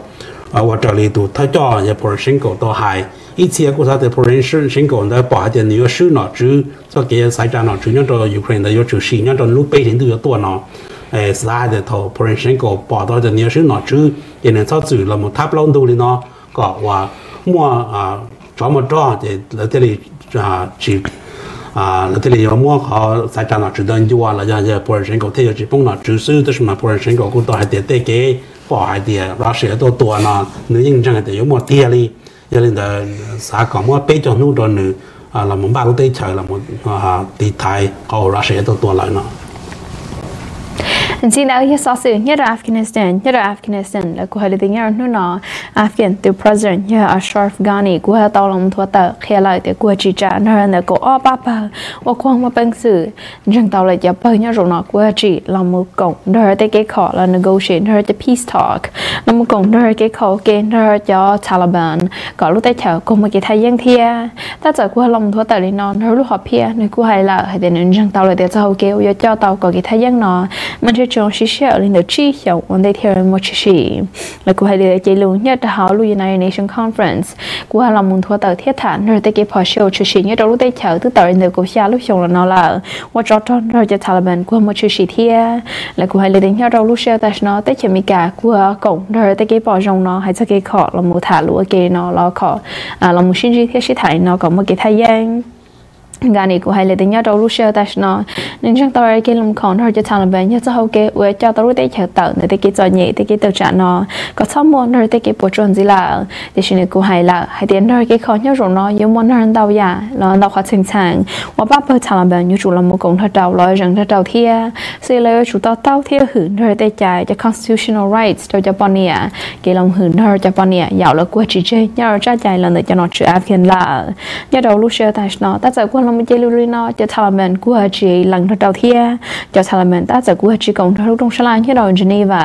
ua raws li tus thawj coj yog Poroshenko tau hais. Ib txhia kuj xav tias Poroshenko ntawd pom hais tias nws yuav swb nom tswv txoj kev xaiv tsa nom tswv nyob rau Ukraine ntawd yuav tshwm sim nyob rau lub peb hlis ntuj yuav tuaj no. Xav hais tias thaum Poroshenko pom tau tias nws yuav swb nom tswv ces nws txhob txwm los mus thab plaub ntug li no kom uas muaj tsov muaj rog ces lawv thiaj li tsis lawv thiaj li yuav muab qhov xaiv tsa nom tswv ntawd ncua los yog yog Poroshenko thiaj yuav tsis poob nom tswv xwb. Tab sis mas Poroshenko kuj tau hais tias tej kev pom hais tias Russia tuaj tua no nws yeej ntseeg hais tias yuav muaj tiag li. Yog li ntawd xav kom muab peb caug hnub rau nws los mus npaj lub teb chaws los tiv thaiv qhov uas Russia tuaj tua lawm no. Ntxiv ntawd yog xov xwm nyob rau Afghanistan. Nyob rau Afghanistan lawv kuj hais li tias nyob rau hnub no Afghan tus president yog Ashraf Ghani kuj tau los nthuav tawm qhia lawm tias kuj tsis tsa nrog ntawm kaum ob pab pawg uas kuj muaj peev xwm ntseeg tau lawm cov pawg nyob zaum no kuj tsim los mus koom nrog tej kev khom los negotiate nrog cov peace talk los mus koom nrog kev khom ua ke nrog cov Taliban kom lub teb chaws kuj muaj kev thaj yeeb thiab. Tab txawm kuj los nthuav tawm li no nrog lub hom phiaj nws kuj hais lawm hais tias nws ntseeg tau lawm tias txoj hau kev uas yuav coj tau kom kev thaj yeeb no mas ntshe tseem siv sij hawm li ntawm tsib xyoos ua ntej thiaj muaj tshwm sim. Lawv kuj hais li ntawd cia lus nyob rau hauv lub United Nations Conference kuj los mus nthuav tawm thiab tham nrog tej kev phom sij hawm tshwm sim nyob rau lub teb chaws twb tawm li ntawm kaum xya lub xyoo los no lawm uas tsov rog nrog cov Taliban kuj muaj tshwm sim thiab. Lawv kuj hais li tias nyob rau lub sij hawm tam sim no teb chaws Amelikas kuj koom nrog tej kev pom zoo no hais txog kev khom los mus tham lus ua ke no los khom los mus sib ntsib thiab sib tham li no kom muaj kev thaj yeeb. Ghani kuj hais li tias nyob rau lub sij hawm tam sim no nws ntseeg tau kev los khom nrog cov Taliban yog txoj hau kev uas coj tau lub teb chaws tawm ntawm tej kev txom nyem tej kev tawm tsam no kom txhob muaj nrog tej kev puas tsuaj ntxiv lawm. Tiam sis nws kuj hais lawm hais tias nrog kev khom nyob zaum no yuav muaj nrog ntau yam los ntau qhov txheej txheem uas pab pawg Taliban yuav tsum los mus koom nrog rau los zeem nrog rau thiab xwb lawv yuav tsum to taub thiab hwm nrog tej cai cov constitutional rights rau cov poj niam, kev los hwm nrog cov poj niam yaum lawv kuj tsis tseg nyob rau tsab cai los ntawm cov nom tswv Afghan lawm. Nyob rau lub sij hawm tam sim no tab txawm kuj los mus cia lus li no cov Taliban kuj tsis lees nrog rau thiab. Cov Taliban tab txawm kuj tsis koom nrog lub rooj sab laj nyob rau Geneva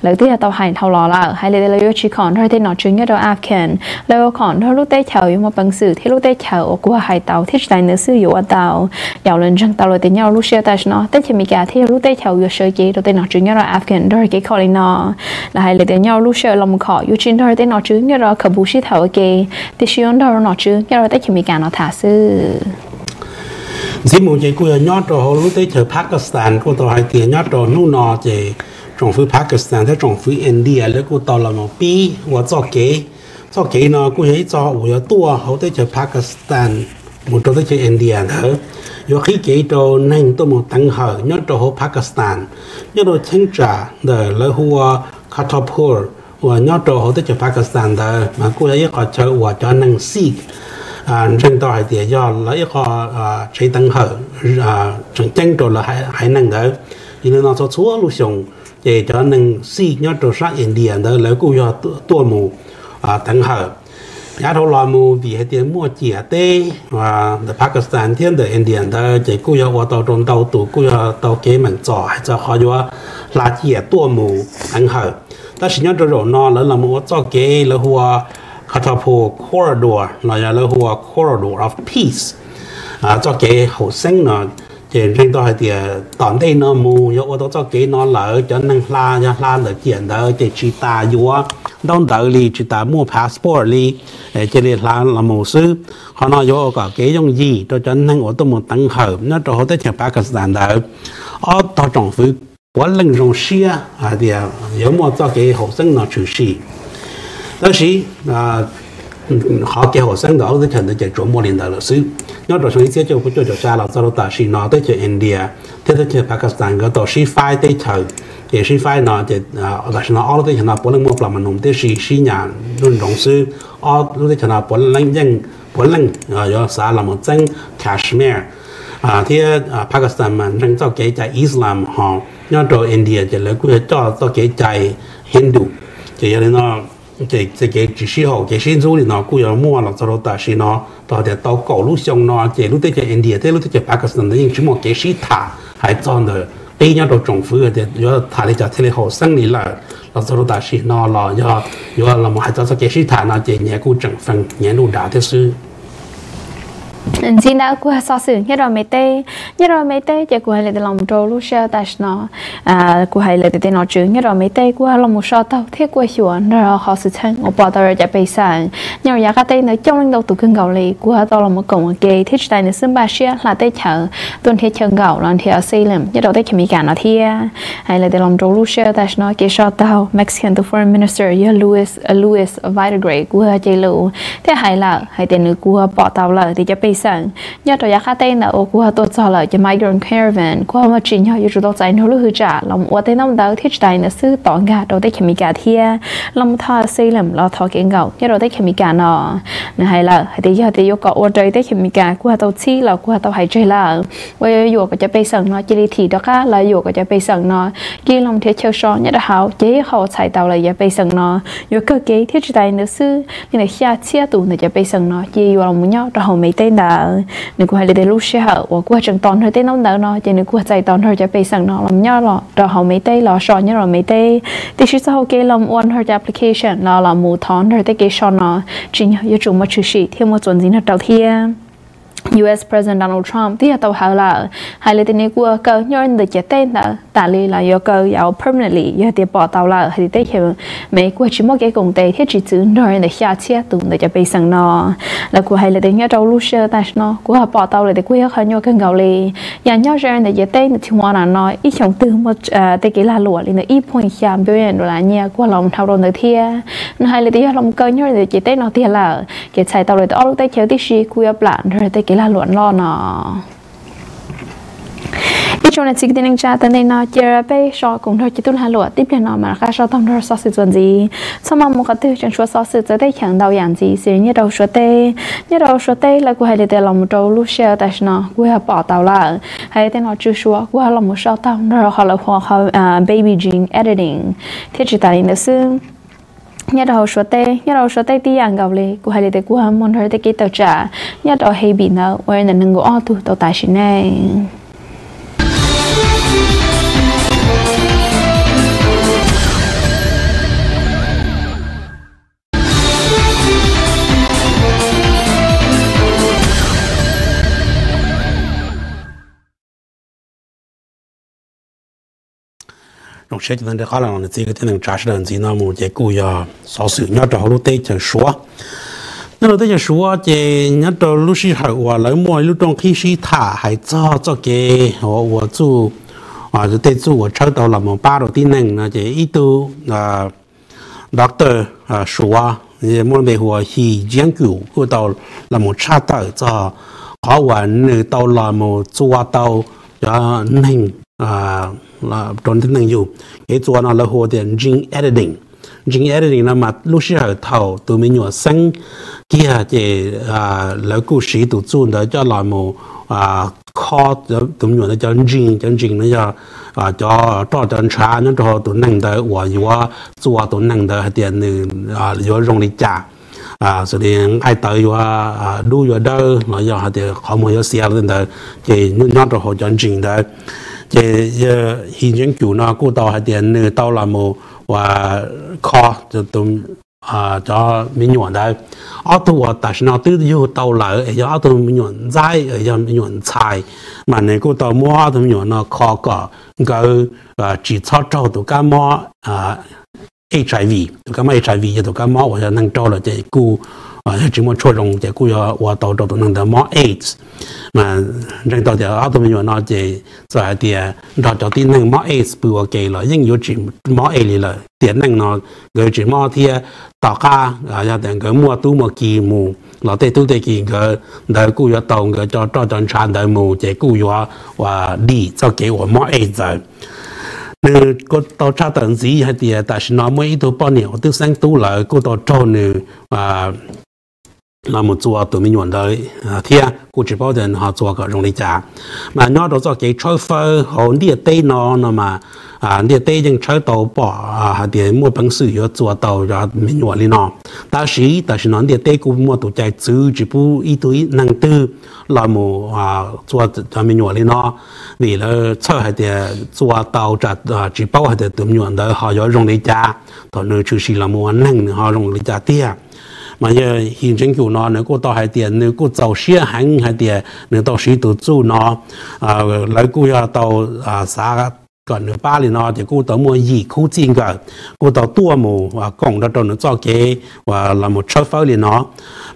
lawv twb tau hais dhau los lawm hais li tias lawv yuav tsis khom nrog tej nom tswv nyob rau Afghan, lawv yuav khom nrog lub teb chaws yuav muaj peev xwm thiab lub teb chaws uas kuj hais tau thiab tsis tas ntawd xwb yuav ua tau. Yaum lawv ntseeg tau lawm tias nyob rau lub sij hawm tam sim no teb chaws Amelikas thiaj yog lub teb chaws uas yuav sawv cev rau tej nom tswv nyob rau Afghan nrog kev khom li no. Lawv hais li tias nyob rau lub sij hawm los mus khom yuav tsis nrog tej nom tswv nyob rau Kabul sib tham ua ke, tiam sis yuav nrog nom tswv nyob rau teb chaws Amelikas no tham xwb. Ntxiv mus ces kuj yog nyob rau hauv lub teb chaws Pakistan kuj tau hais tias nyob rau hnub no ces tsoom fwv Pakistan thiab tsoom fwv India lawv kuj tau los mus pib ua txoj kev. Txoj kev no kuj yog ib txoj uas yuav tuaj hauv teb chaws Pakistan mus rau teb chaws India ntawd, yuav qhib kev rau neeg tuaj mus teev hawm nyob rau hauv Pakistan, nyob rau cheeb tsam ntawm lawv hu ua Kartarpur uas nyob rau hauv teb chaws Pakistan ntawd mas kuj yog ib qhov chaw uas cov neeg Sikh ntseeg tau hais tias yog lawv ib qho tsev teev hawm tseem ceeb rau lawv haiv neeg ntawd. Yog li no txhua txhua lub xyoo ces cov neeg Sikh nyob rau sab India ntawd lawv kuj yog tuaj mus teev hawm. Yav dhau los mus vim hais tias muaj ciam teb ntawm Pakistan thiab ntawm India ntawd ces kuj yog ua tau rau ntau tus kuj yog tau kev meem txom hais txog qhov yuav hla ciam tuaj mus teev hawm. Tab sis nyob rau zaum no lawv los mus ua txoj kev lawv hu ua Kartarpur Corridor los yog lawv hu ua Corridor of Peace, txoj kev haum xeeb no. Ces ntseeg tau hais tias tom ntej no mus yog ua tau txoj kev no lawm cov neeg hla yog hla ntawm ciam ntawd ces tsis tas yuav ntaub ntawv li, tsis tas muaj passport li, cia li hla los mus xwb. Qhov no yuav ua kom kev yooj yim rau cov neeg uas tuaj mus teev hawm nyob rau hauv teb chaws Pakistan ntawd. ob tog tsoom fwv puav leej zoo siab hais tias yuav muaj txoj kev haum xeeb no tshwm sim. Tab sis qhov kev haum xeeb ntawm ob lub teb chaws ntawd ces tsuas muaj li ntawd lawm xwb. Nyob rau xyoo ib txhiab cuaj pua cuaj caum xya los txog rau tam sim no teb chaws India thiab teb chaws Pakistan nkawd tau sib faib teb chaws. Ces sib faib no ces tam sim no ob lub teb chaws no puav leej muaj plas ma num tib si sib nyam nruj nroov xwb. Ob lub teb chaws no puav leej yeej puav leej yuav xav los mus txeeb Kashmir thiab Pakistan mas ntseeg txoj kev cai Islam ho nyob rau India ces lawv kuj yog coj txoj kev cai Hindu. Ces yog li no ces kev tsis sib haum kev sib ntxub li no kuj yuav muaj los txog rau tam sim no. Tau hais tias tau kaum lub xyoo no ces lub teb chaws India thiab lub teb chaws Pakistan ntawd yeej tsis muaj kev sib tham hais txog ntawm qib nyob rau tsoom fwv tias yuav tham li cas thiaj li haum xeeb li lawm. Los txog rau tam sim no los yog yuav los hais txog txoj kev sib tham no ces nyias kuj tseem feej nyias nruj dav thiab xwb. Ntxiv ntawd kuv xov xwm nyob rau Mes teb. Nyob rau Mes teb ces kuv hais li tias los rau lub sij hawm tam sim no kuv hais li tias tej nom tswv nyob rau Mes teb kuj los mus so taug thiab kuj xyuas nrog qhov xwm txheej uas pom tau rau cov pej xeem nyob rau yav qab teb ntawd coob leej ntau tus kawg nkaus li. Kuv tau los mus koom ua ke thiab tsis tas ntawd xwb npaj siab hla teb chaws tuaj nrhiav chaw nkaum los nrhiav asylum nyob rau teb chaws Amelikas no thiab. Hais li tias los rau lub sij hawm tam sim no kev so taug Mexican tus Foreign Minister yog Luis Luis Videgaray kuj cog lus thiab hais lawm hais tias nws kuj pom tau lawm tias cov pej xeem nyob rau yav qab teb ntawd uas kuj tuaj txog lawm cov migrant caravan kuj muaj tsim nyog yuav tsum tau txais nrog lub hwj tsam los ua tej ntaub ntawv thiab tsis tas li ntawd xwb tom nkag rau teb chaws Amelikas thiab los mus thov asylum los thov kev nkaum nyob rau teb chaws Amelikas no. Nws hais lawm hais tias yog tias yuav kom ua raws teb chaws Amelikas kuj tau txhib los kuj tau hais tseg lawm uas yuam kom cov pej xeem no cia li thim rov qab los yuam kom cov pej xeem no cia li los nrhiav chaw so nyob rau hauv ces ib qho uas txhais tau lawm cov pej xeem no yuav kawg kev thiab tsis tas li ntawd xwb li ntawm xya txhiab tus ntawm cov pej xeem no cia li yuav los mus nyob rau hauv Mes teb ntawd. Nws kuj hais li tias lub sij hawm uas kuj tseem tos nrog tej ntaub ntawv no ces nws kuj txais tos nrog cov pej xeem no los nyob rau hauv Mes teb los so nyob rau Mes teb. Tiam sis txoj hau kev los ua nrog cov application los los mus thov nrog tej kev so no tsim nyog yuav tsum muaj tshwm sim thiab muaj txuas ntxiv nrog rau thiab. U S President Donald Trump twb yog tau hawv lawm hais li tias nws kuj kaw nyob ntawm ciam teb ntawd tas li los yuav kaw yav permanently yog tias pom tau lawm hais tias teb chaws Mes kuj tsis muaj kev koom tes thiab tsis txwv nrog ntawm xya txhiab tus ntawm cov pej xeem no. Lawv kuj hais li tias nyob rau lub sij hawm tam sim no kuj pom tau lawm tias kuj yog qhov nyuaj kawg nkaus li. Yam nyob ze ntawm ciam teb ntawm Tijuana no ib xyoos twg muaj tej kev lag luam li ntawm ib point xya billion dollar nyiaj kuj los mus dhau rau ntawd thiab. Nws hais li tias yog los kaw nyob ntawm ciam teb no tiag lawm ces txhais tau lawm tias ob lub teb chaws tib si kuj yuav plam nrog tej kev lag luam loj no. Ib tsoom niam txiv kwv tij neej tsa, tau ntej no cia peb so koom nrog cov tub lag luam tib pliag no mam rov qab so tau nrog xov xwm txuas ntxiv. Txhob maj mus qhov twg, tseem tshuav xov xwm txawv teb chaws ntau yam ntxiv xws nyob rau Suav teb. Nyob rau Suav teb lawv kuj hais li tias los mus rau lub sij hawm tam sim no kuj yog pom tau lawm hais tias nom tswv Suav kuj los mus so taug nrog qhov lawv hu ua qhov baby gene editing thiab tsis tas li ntawd xwb. Nyob rau hauv Suav teb, nyob rau Suav teb tib yam nkaus li kuj hais li tias kuj muaj nrog tej kev tawm tsam nyob rau Habit ntawd uas ntawm nees nkaum ob tug tau tas sim neej. Zoo siab cia li nco qab los niam txiv kwv tij neej tsa sawv daws, ntxiv no mus ces kuj yog xov xwm nyob rau hauv lub teb chaws Suav. Nyob rau teb chaws Suav ces nyob rau lub sij hawm uas lawv muaj ib lub rooj qhib sib tham hais txog txoj kev uas ua txuj, tej txuj uas tshawb tau los mus pab rau tib neeg no ces ib tug doctor Suav muaj lub npe hu ua He Jiankui kuj tau los mus tshaj tawm txog qhov uas nws tau los mus txua tau cov neeg, rau neeg yug. Kev txua no lawv hu tias gene editing. Gene editing no mas lub sij hawm thaum tus me nyuam xeeb kiag ces lawv kuj siv tus txuj ntawd coj los mus kho tus me nyuam ntawd cov genes. Cov genes no yog cov roj cov ntshav nyob rau hauv tus neeg ntawd uas yuav txua tus neeg ntawd hais tias nws yuav zoo li cas, xws li nqaij tawv yuav dub yuav dawb los yog hais tias qhov muag yuav xiav los tej ntawd, ces nyob rau hauv cov genes ntawd. Ces He Jiankui no kuj tau hais tias nws tau los mus ua kho cov me nyuam ntawd. Ob tug uas tam sim no twb yug tau lawm es yog ob tug me nyuam ntxaib, yog me nyuam ntxhais, mas nws kuj tau muab ob tug me nyuam no kho kom nkawd tsis txhob raug tus kab mob HIV. Tus kab mob HIV yog tus kab mob uas yog neeg raug lawm ces kuj yog tsis muaj tshuaj zoo ces kuj yuav ua tau rau tus neeg ntawd mob aids. Mas ntseeg tau tias ob tug me nyuam no ces txawm hais tias nrog cov tib neeg mob aids pw ua ke los yeej yuav tsis mob aids li lawm. Tiam neej no nkawd tsis mob thiab, tom qab yog tias nkawd muaj tub muaj ki mus los tej tub tej ki nkawd ntawd kuj yuav tau nkawd cov roj cov ntshav ntawd mus ces kuj yuav dim txoj kev uas mob aids ntawd. Nws kuj tau tshaj tawm ntxiv hais tias tam sim no muaj ib tug poj niam uas twb xeeb tub lawm kuj tau raug nws los mus txua tus me nyuam ntawd thiab kuj tsis paub tias nws ho txua kom zoo li cas. Mas nyob rau txoj kev tshawb fawb hauv ntiaj teb no no mas ntiaj teb yeej tshawb tau pom hais tias muaj peev xwm yuav txua tau cov me nyuam li no. Tab sis tam sim no ntiaj teb kuj muaj tus cai txwv tsis pub ib tug neeg twg los mus txua cov me nyuam li no, vim lawv txhawj hais tias txua tau tsam tsis paub hais tias tus me nyuam ntawd ho yuav zoo li cas, thaum nws tshwm sim los mus ua neeg nws ho zoo li cas tiag. Mas yog Hi Jin Guk no nws kuj tau hais tias nws kuj txaus siab heev hais tias nws tau siv tus txuj no. Lawv kuj yog tau xav kom nws pab li no ces kuj tau muaj yim khub txij nkawm kuj tau tuaj mus koom nrog rau nws txoj kev uas los mus tshawb fawb li no.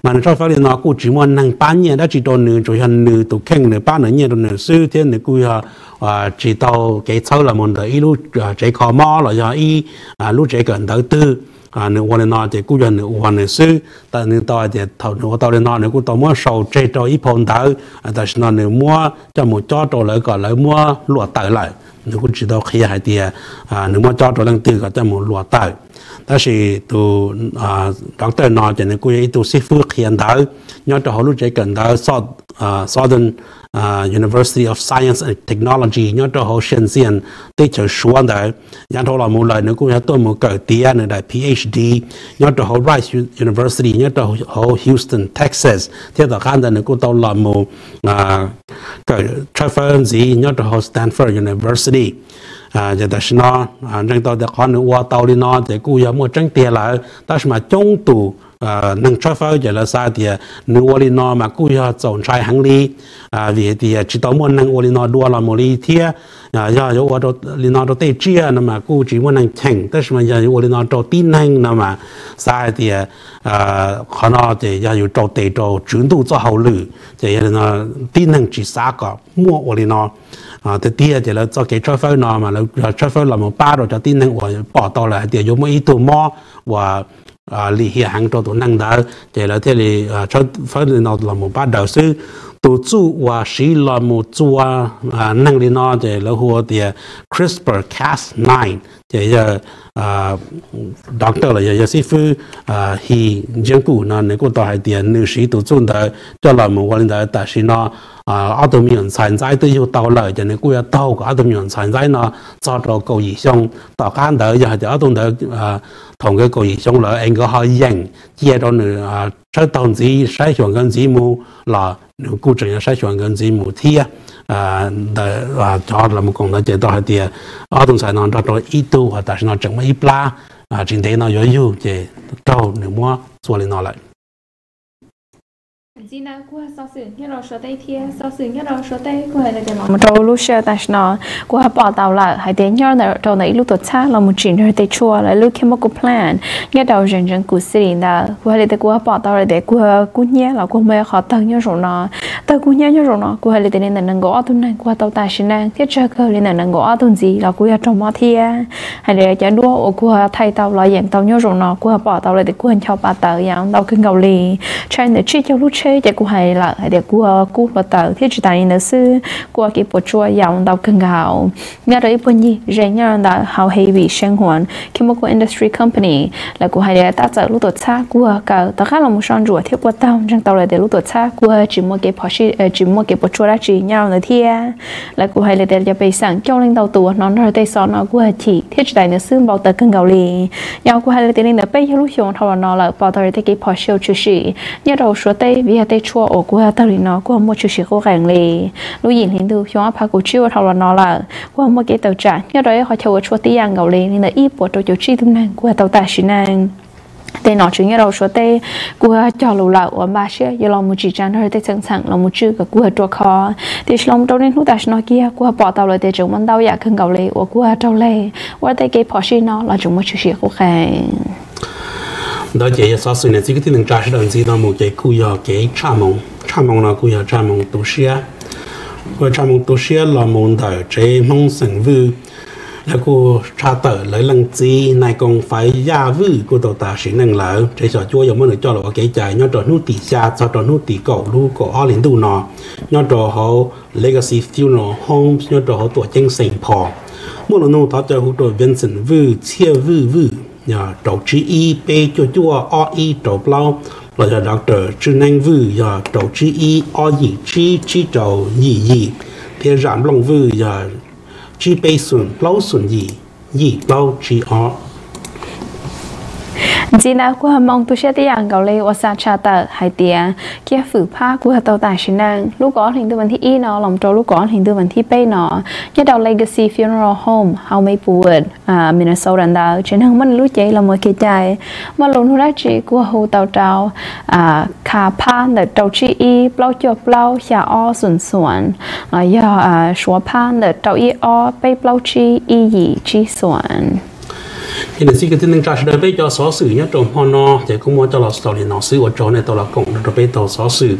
Mas nws tshawb fawb li no kuj tsis muaj neeg pab nyiaj dab tsi rau nws, tsuas yog nws tus kheej nws pab nws nyiaj rau nws xwb, thiab nws kuj yog tsis tau kev txhawb los mus ntawm ib lub tsev kho mob los yog ib lub tsev kawm ntawv twg. Nws ua li no ces kuj yog nws ua nws xwb. Nws tau hais tias thaum nws ua tau li no nws kuj tau muab sau tseg rau ib phau ntawv, tam sim no nws muab coj mus cob rau lawv kom lawv muab luam tawm lawm. Nws kuj tsis tau qhia hais tias nws muab cob rau leej twg kom coj mus luam tawm. Tab sis tus doctor no ces nws kuj yog ib tug xib fwb qhia ntawv nyob rau hauv lub tsev kawm ntawv Southern University of Science and Technology nyob rau hauv Shenzhen teb chaws Suav ntawd. Yav dhau los mus lawm nws kuj yog tuaj mus kawm tiav nws daim Ph D nyob rau hauv Rice University nyob rau hauv Houston, Texas, thiab tom qab ntawd nws kuj tau los mus kawm tshawb fawb ntxiv nyob rau hauv Stanford University. Ces tam sim no ntseeg tau tias qhov nws ua tau li no ces kuj yog muaj tseeb tiag lawm, tab sis mas coob tus neeg tshawb fawb ces lawv xav tias nws ua li no mas kuj yog txaus ntshai heev li, vim hais tias tsis tau muaj neeg ua li no dua los mus li thiab. Yog yuav ua li no rau tej tsiaj no mas kuj tsis muaj neeg cheem, tab sis mas yog yuav ua li no rau tib neeg no mas xav hais tias qhov no ces yog yus rau tes rau tswv ntuj txoj hauj lwm, ces yog li no tib neeg tsis xav kom muaj ua li no. Tiag tiag ces lawv txoj kev tshawb fawb no mas lawv yog tshawb fawb los mus pab rau cov tib neeg uas pom tau lawm hais tias yuav muaj ib tug mob uas lim hiam heev rau tus neeg ntawd ces lawv thiaj li tshawb fawb li no los mus pab daws xwb. Tus txuj uas siv los mus txua neeg li no ces lawv hu tias CRISPR Cas nine, ces yog doctor los yog yog xib fwb Hi Jin Guk no nws kuj tau hais tias nws siv tus txuj ntawd coj los mus ua li ntawd. Tam sim no ob tug me nyuam ntxhais ntxaib twb yug tau lawm ces nws kuj yuav taug kom ob tug me nyuam ntxhais ntxaib no txog rau kaum yim xyoo. Tom qab ntawd yog hais tias ob tug ntawd thaum nkawd kaum yim xyoo lawm es nkawd ho yeem cia rau nws tshawb taug ntxiv saib xyuas nkawd ntxiv mus los nws kuj tseem yuav saib xyuas nkawd ntxiv mus thiab. Ntawm cov los mus koom ntawd ces tau hais tias ob tug ntxhais no nrog rau ib tug uas tam sim no tseem muaj ib plab tsis ntev no yuav yug ces raug nws muab txua li no lawm. Ntxiv ntawd kuv xov xwm nyob rau Suav teb thiab xov xwm nyob rau Suav teb kuv hais tias los mus rau lub sij hawm tam sim no kuv ho pom tau lawm hais tias nyob rau ntawm ib lub tuam txhab los mus tsim nrog tej tshuaj lawv lub chemical plant nyob rau Zhejiang City ntawd. Kuv hais li tias kuv ho pom tau lawm tias kuv kub hnyiab los kuv muaj ib qho tawg nyob zaum no. Tawg kub hnyiab nyob zaum no kuv hais li tias li ntawm nees nkaum ob tug neeg kuv ho tau tam sim neej thiab tsawg kawg li ntawm nees nkaum ob tug ntxiv los kuv yog raug mob thiab. Hais li cov duab uas kuv ho thaij tau los yeem tau nyob zaum no kuv ho pom tau lawm tias kuv ho ncho pa tawv yam ntau kawg nkaus li. Tshaj ntawm tsib caug lub tsheb ces kuv hais lawm hais tias kuv ho kub hluav taws thiab tsis tas li ntawd xwb kuv kev puas tsuaj yam ntau kawg nkaus. Nyob rau ib puag ncig ze nyob rau ntawm hauv Hevi Shenghuan Chemical Industry Company lawv kuj hais tias tab txawm lub tuam txhab kuj ho kaw tom qab los mus soj ntsuam thiab kuj taug ntseeg tau lawm tias lub tuam txhab kuj ho tsis muaj kev phom sij tsis muaj kev puas tsuaj dab tsi nyob rau ntawd thiab. Lawv kuj hais li tias cov pej xeem coob leej ntau tus uas hnov nrog tej xov no kuj ho chim thiab tsis tas li ntawd xwb npau taws kawg nkaus li. Yog kuv hais li tias li ntawm peb caug lub xyoo dhau los no lawm pom tau li tej kev phom sij hauv tshwm sim nyob rau Suav teb vim yog tej tshuaj uas kuj ho tawg li no kuj ho muaj tshwm sim qub qees li. Lub yim hli ntuj xyoo ob phav kaum tsib uas dhau los no lawm kuj ho muaj kev tawm tsam nyob rau ib qhov chaw ua tshuaj tib yam nkaus li li ntawm ib puas rau caum tsib tug neeg kuj ho tau tam sim neej. Tej nom tswv nyob rau Suav teb kuj ho cog lus lawm uas npaj siab yuav los mus tsim tsa nrog tej txheej txheem los mus tswj kom kuj ho ruaj khov. Tiam sis los mus rau niaj hnub tam sim no kiag kuj ho pom tau lawm tias tseem muaj ntau yam kawg nkaus li uas kuj ho raug leg ua tej kev phom sij no los tseem muaj tshwm sim qub qees. Ntawd ces yog xov xwm niam txiv kwv tij neej tsa sawv daws ntxiv no mus ces kuj yog kev tshaj hmoo, tshaj hmoo no kuj yog tshaj hmoo tu siab. Kuj yog tshaj hmoo tu siab los mus ntawm tsev Hmoob xeem Vwj, lawv kuj tshaj tawm lawv leej txiv Nais Koos Faiv Yaj Vwj kuj tau tas sim neej lawm. Tsev xyom cuab yuav muab nws coj los ua kev cai nyob rau hnub tim xya txog rau hnub tim kaum lub kaum ob hlis ntuj no, nyob rau hauv Legacy Funeral Homes nyob rau hauv tuam ceeb Saint Paul. Muaj lus nug thov caw hu rau Vincent Vwj, Txhiaj Vwj Vwj, yog rau tsib ib peb cuaj cuaj ob ib rau plaub, los yog Doctor Tswj Neeb Vwj yog rau tsib ib ob yim tsib tsib rau yim yim, thiab Zam Nplooj Vwj yog tsib peb xoom plaub xoom yim yim plaub tsib ob. Ntxiv ntawd kuj yog hmoo tu siab tib yam nkaus li uas xa tshaj tawm hais tias Kiaj Fwm Phab kuj yog tau tas sim neej lub kaum ob hlis ntuj vas thib ib no los rau lub kaum ob hlis ntuj vas thib peb no, nyob rau Legacy Funeral Home hauv Maplewood, Minnesota ntawd. Tsev neeg muab nws lub cev los ua kev cai. Muaj lus nug dab tsi kuj hu tau rau Kha Phab ntawm rau tsib ib plaub cuaj plaub xya ob xoom xoom, los yog Suav Phab ntawm rau ib ob peb plaub tsib ib yim tsib xoom. Ces niam txiv kwv tij neej tsa sawv daws, peb cov xov xwm nyob rau hmo no ces kuj muab coj los xaus li no xwb. Ua tsaug nej tau los koom nrog rau peb tau xov xwm.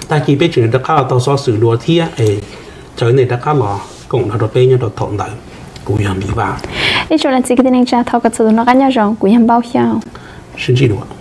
Tag kis peb tseem rov qab los tau xov xwm dua thiab es caw nej rov qab los koom nrog rau peb nyob rau thaum ntawd. Kuv yog Npiv Vaj. Ib tsoom niam txiv kwv tij neej tsa, thov kom txhua tus noj qab nyob zoo. Kuv yog Npauj Xyooj. Sib ntsib dua.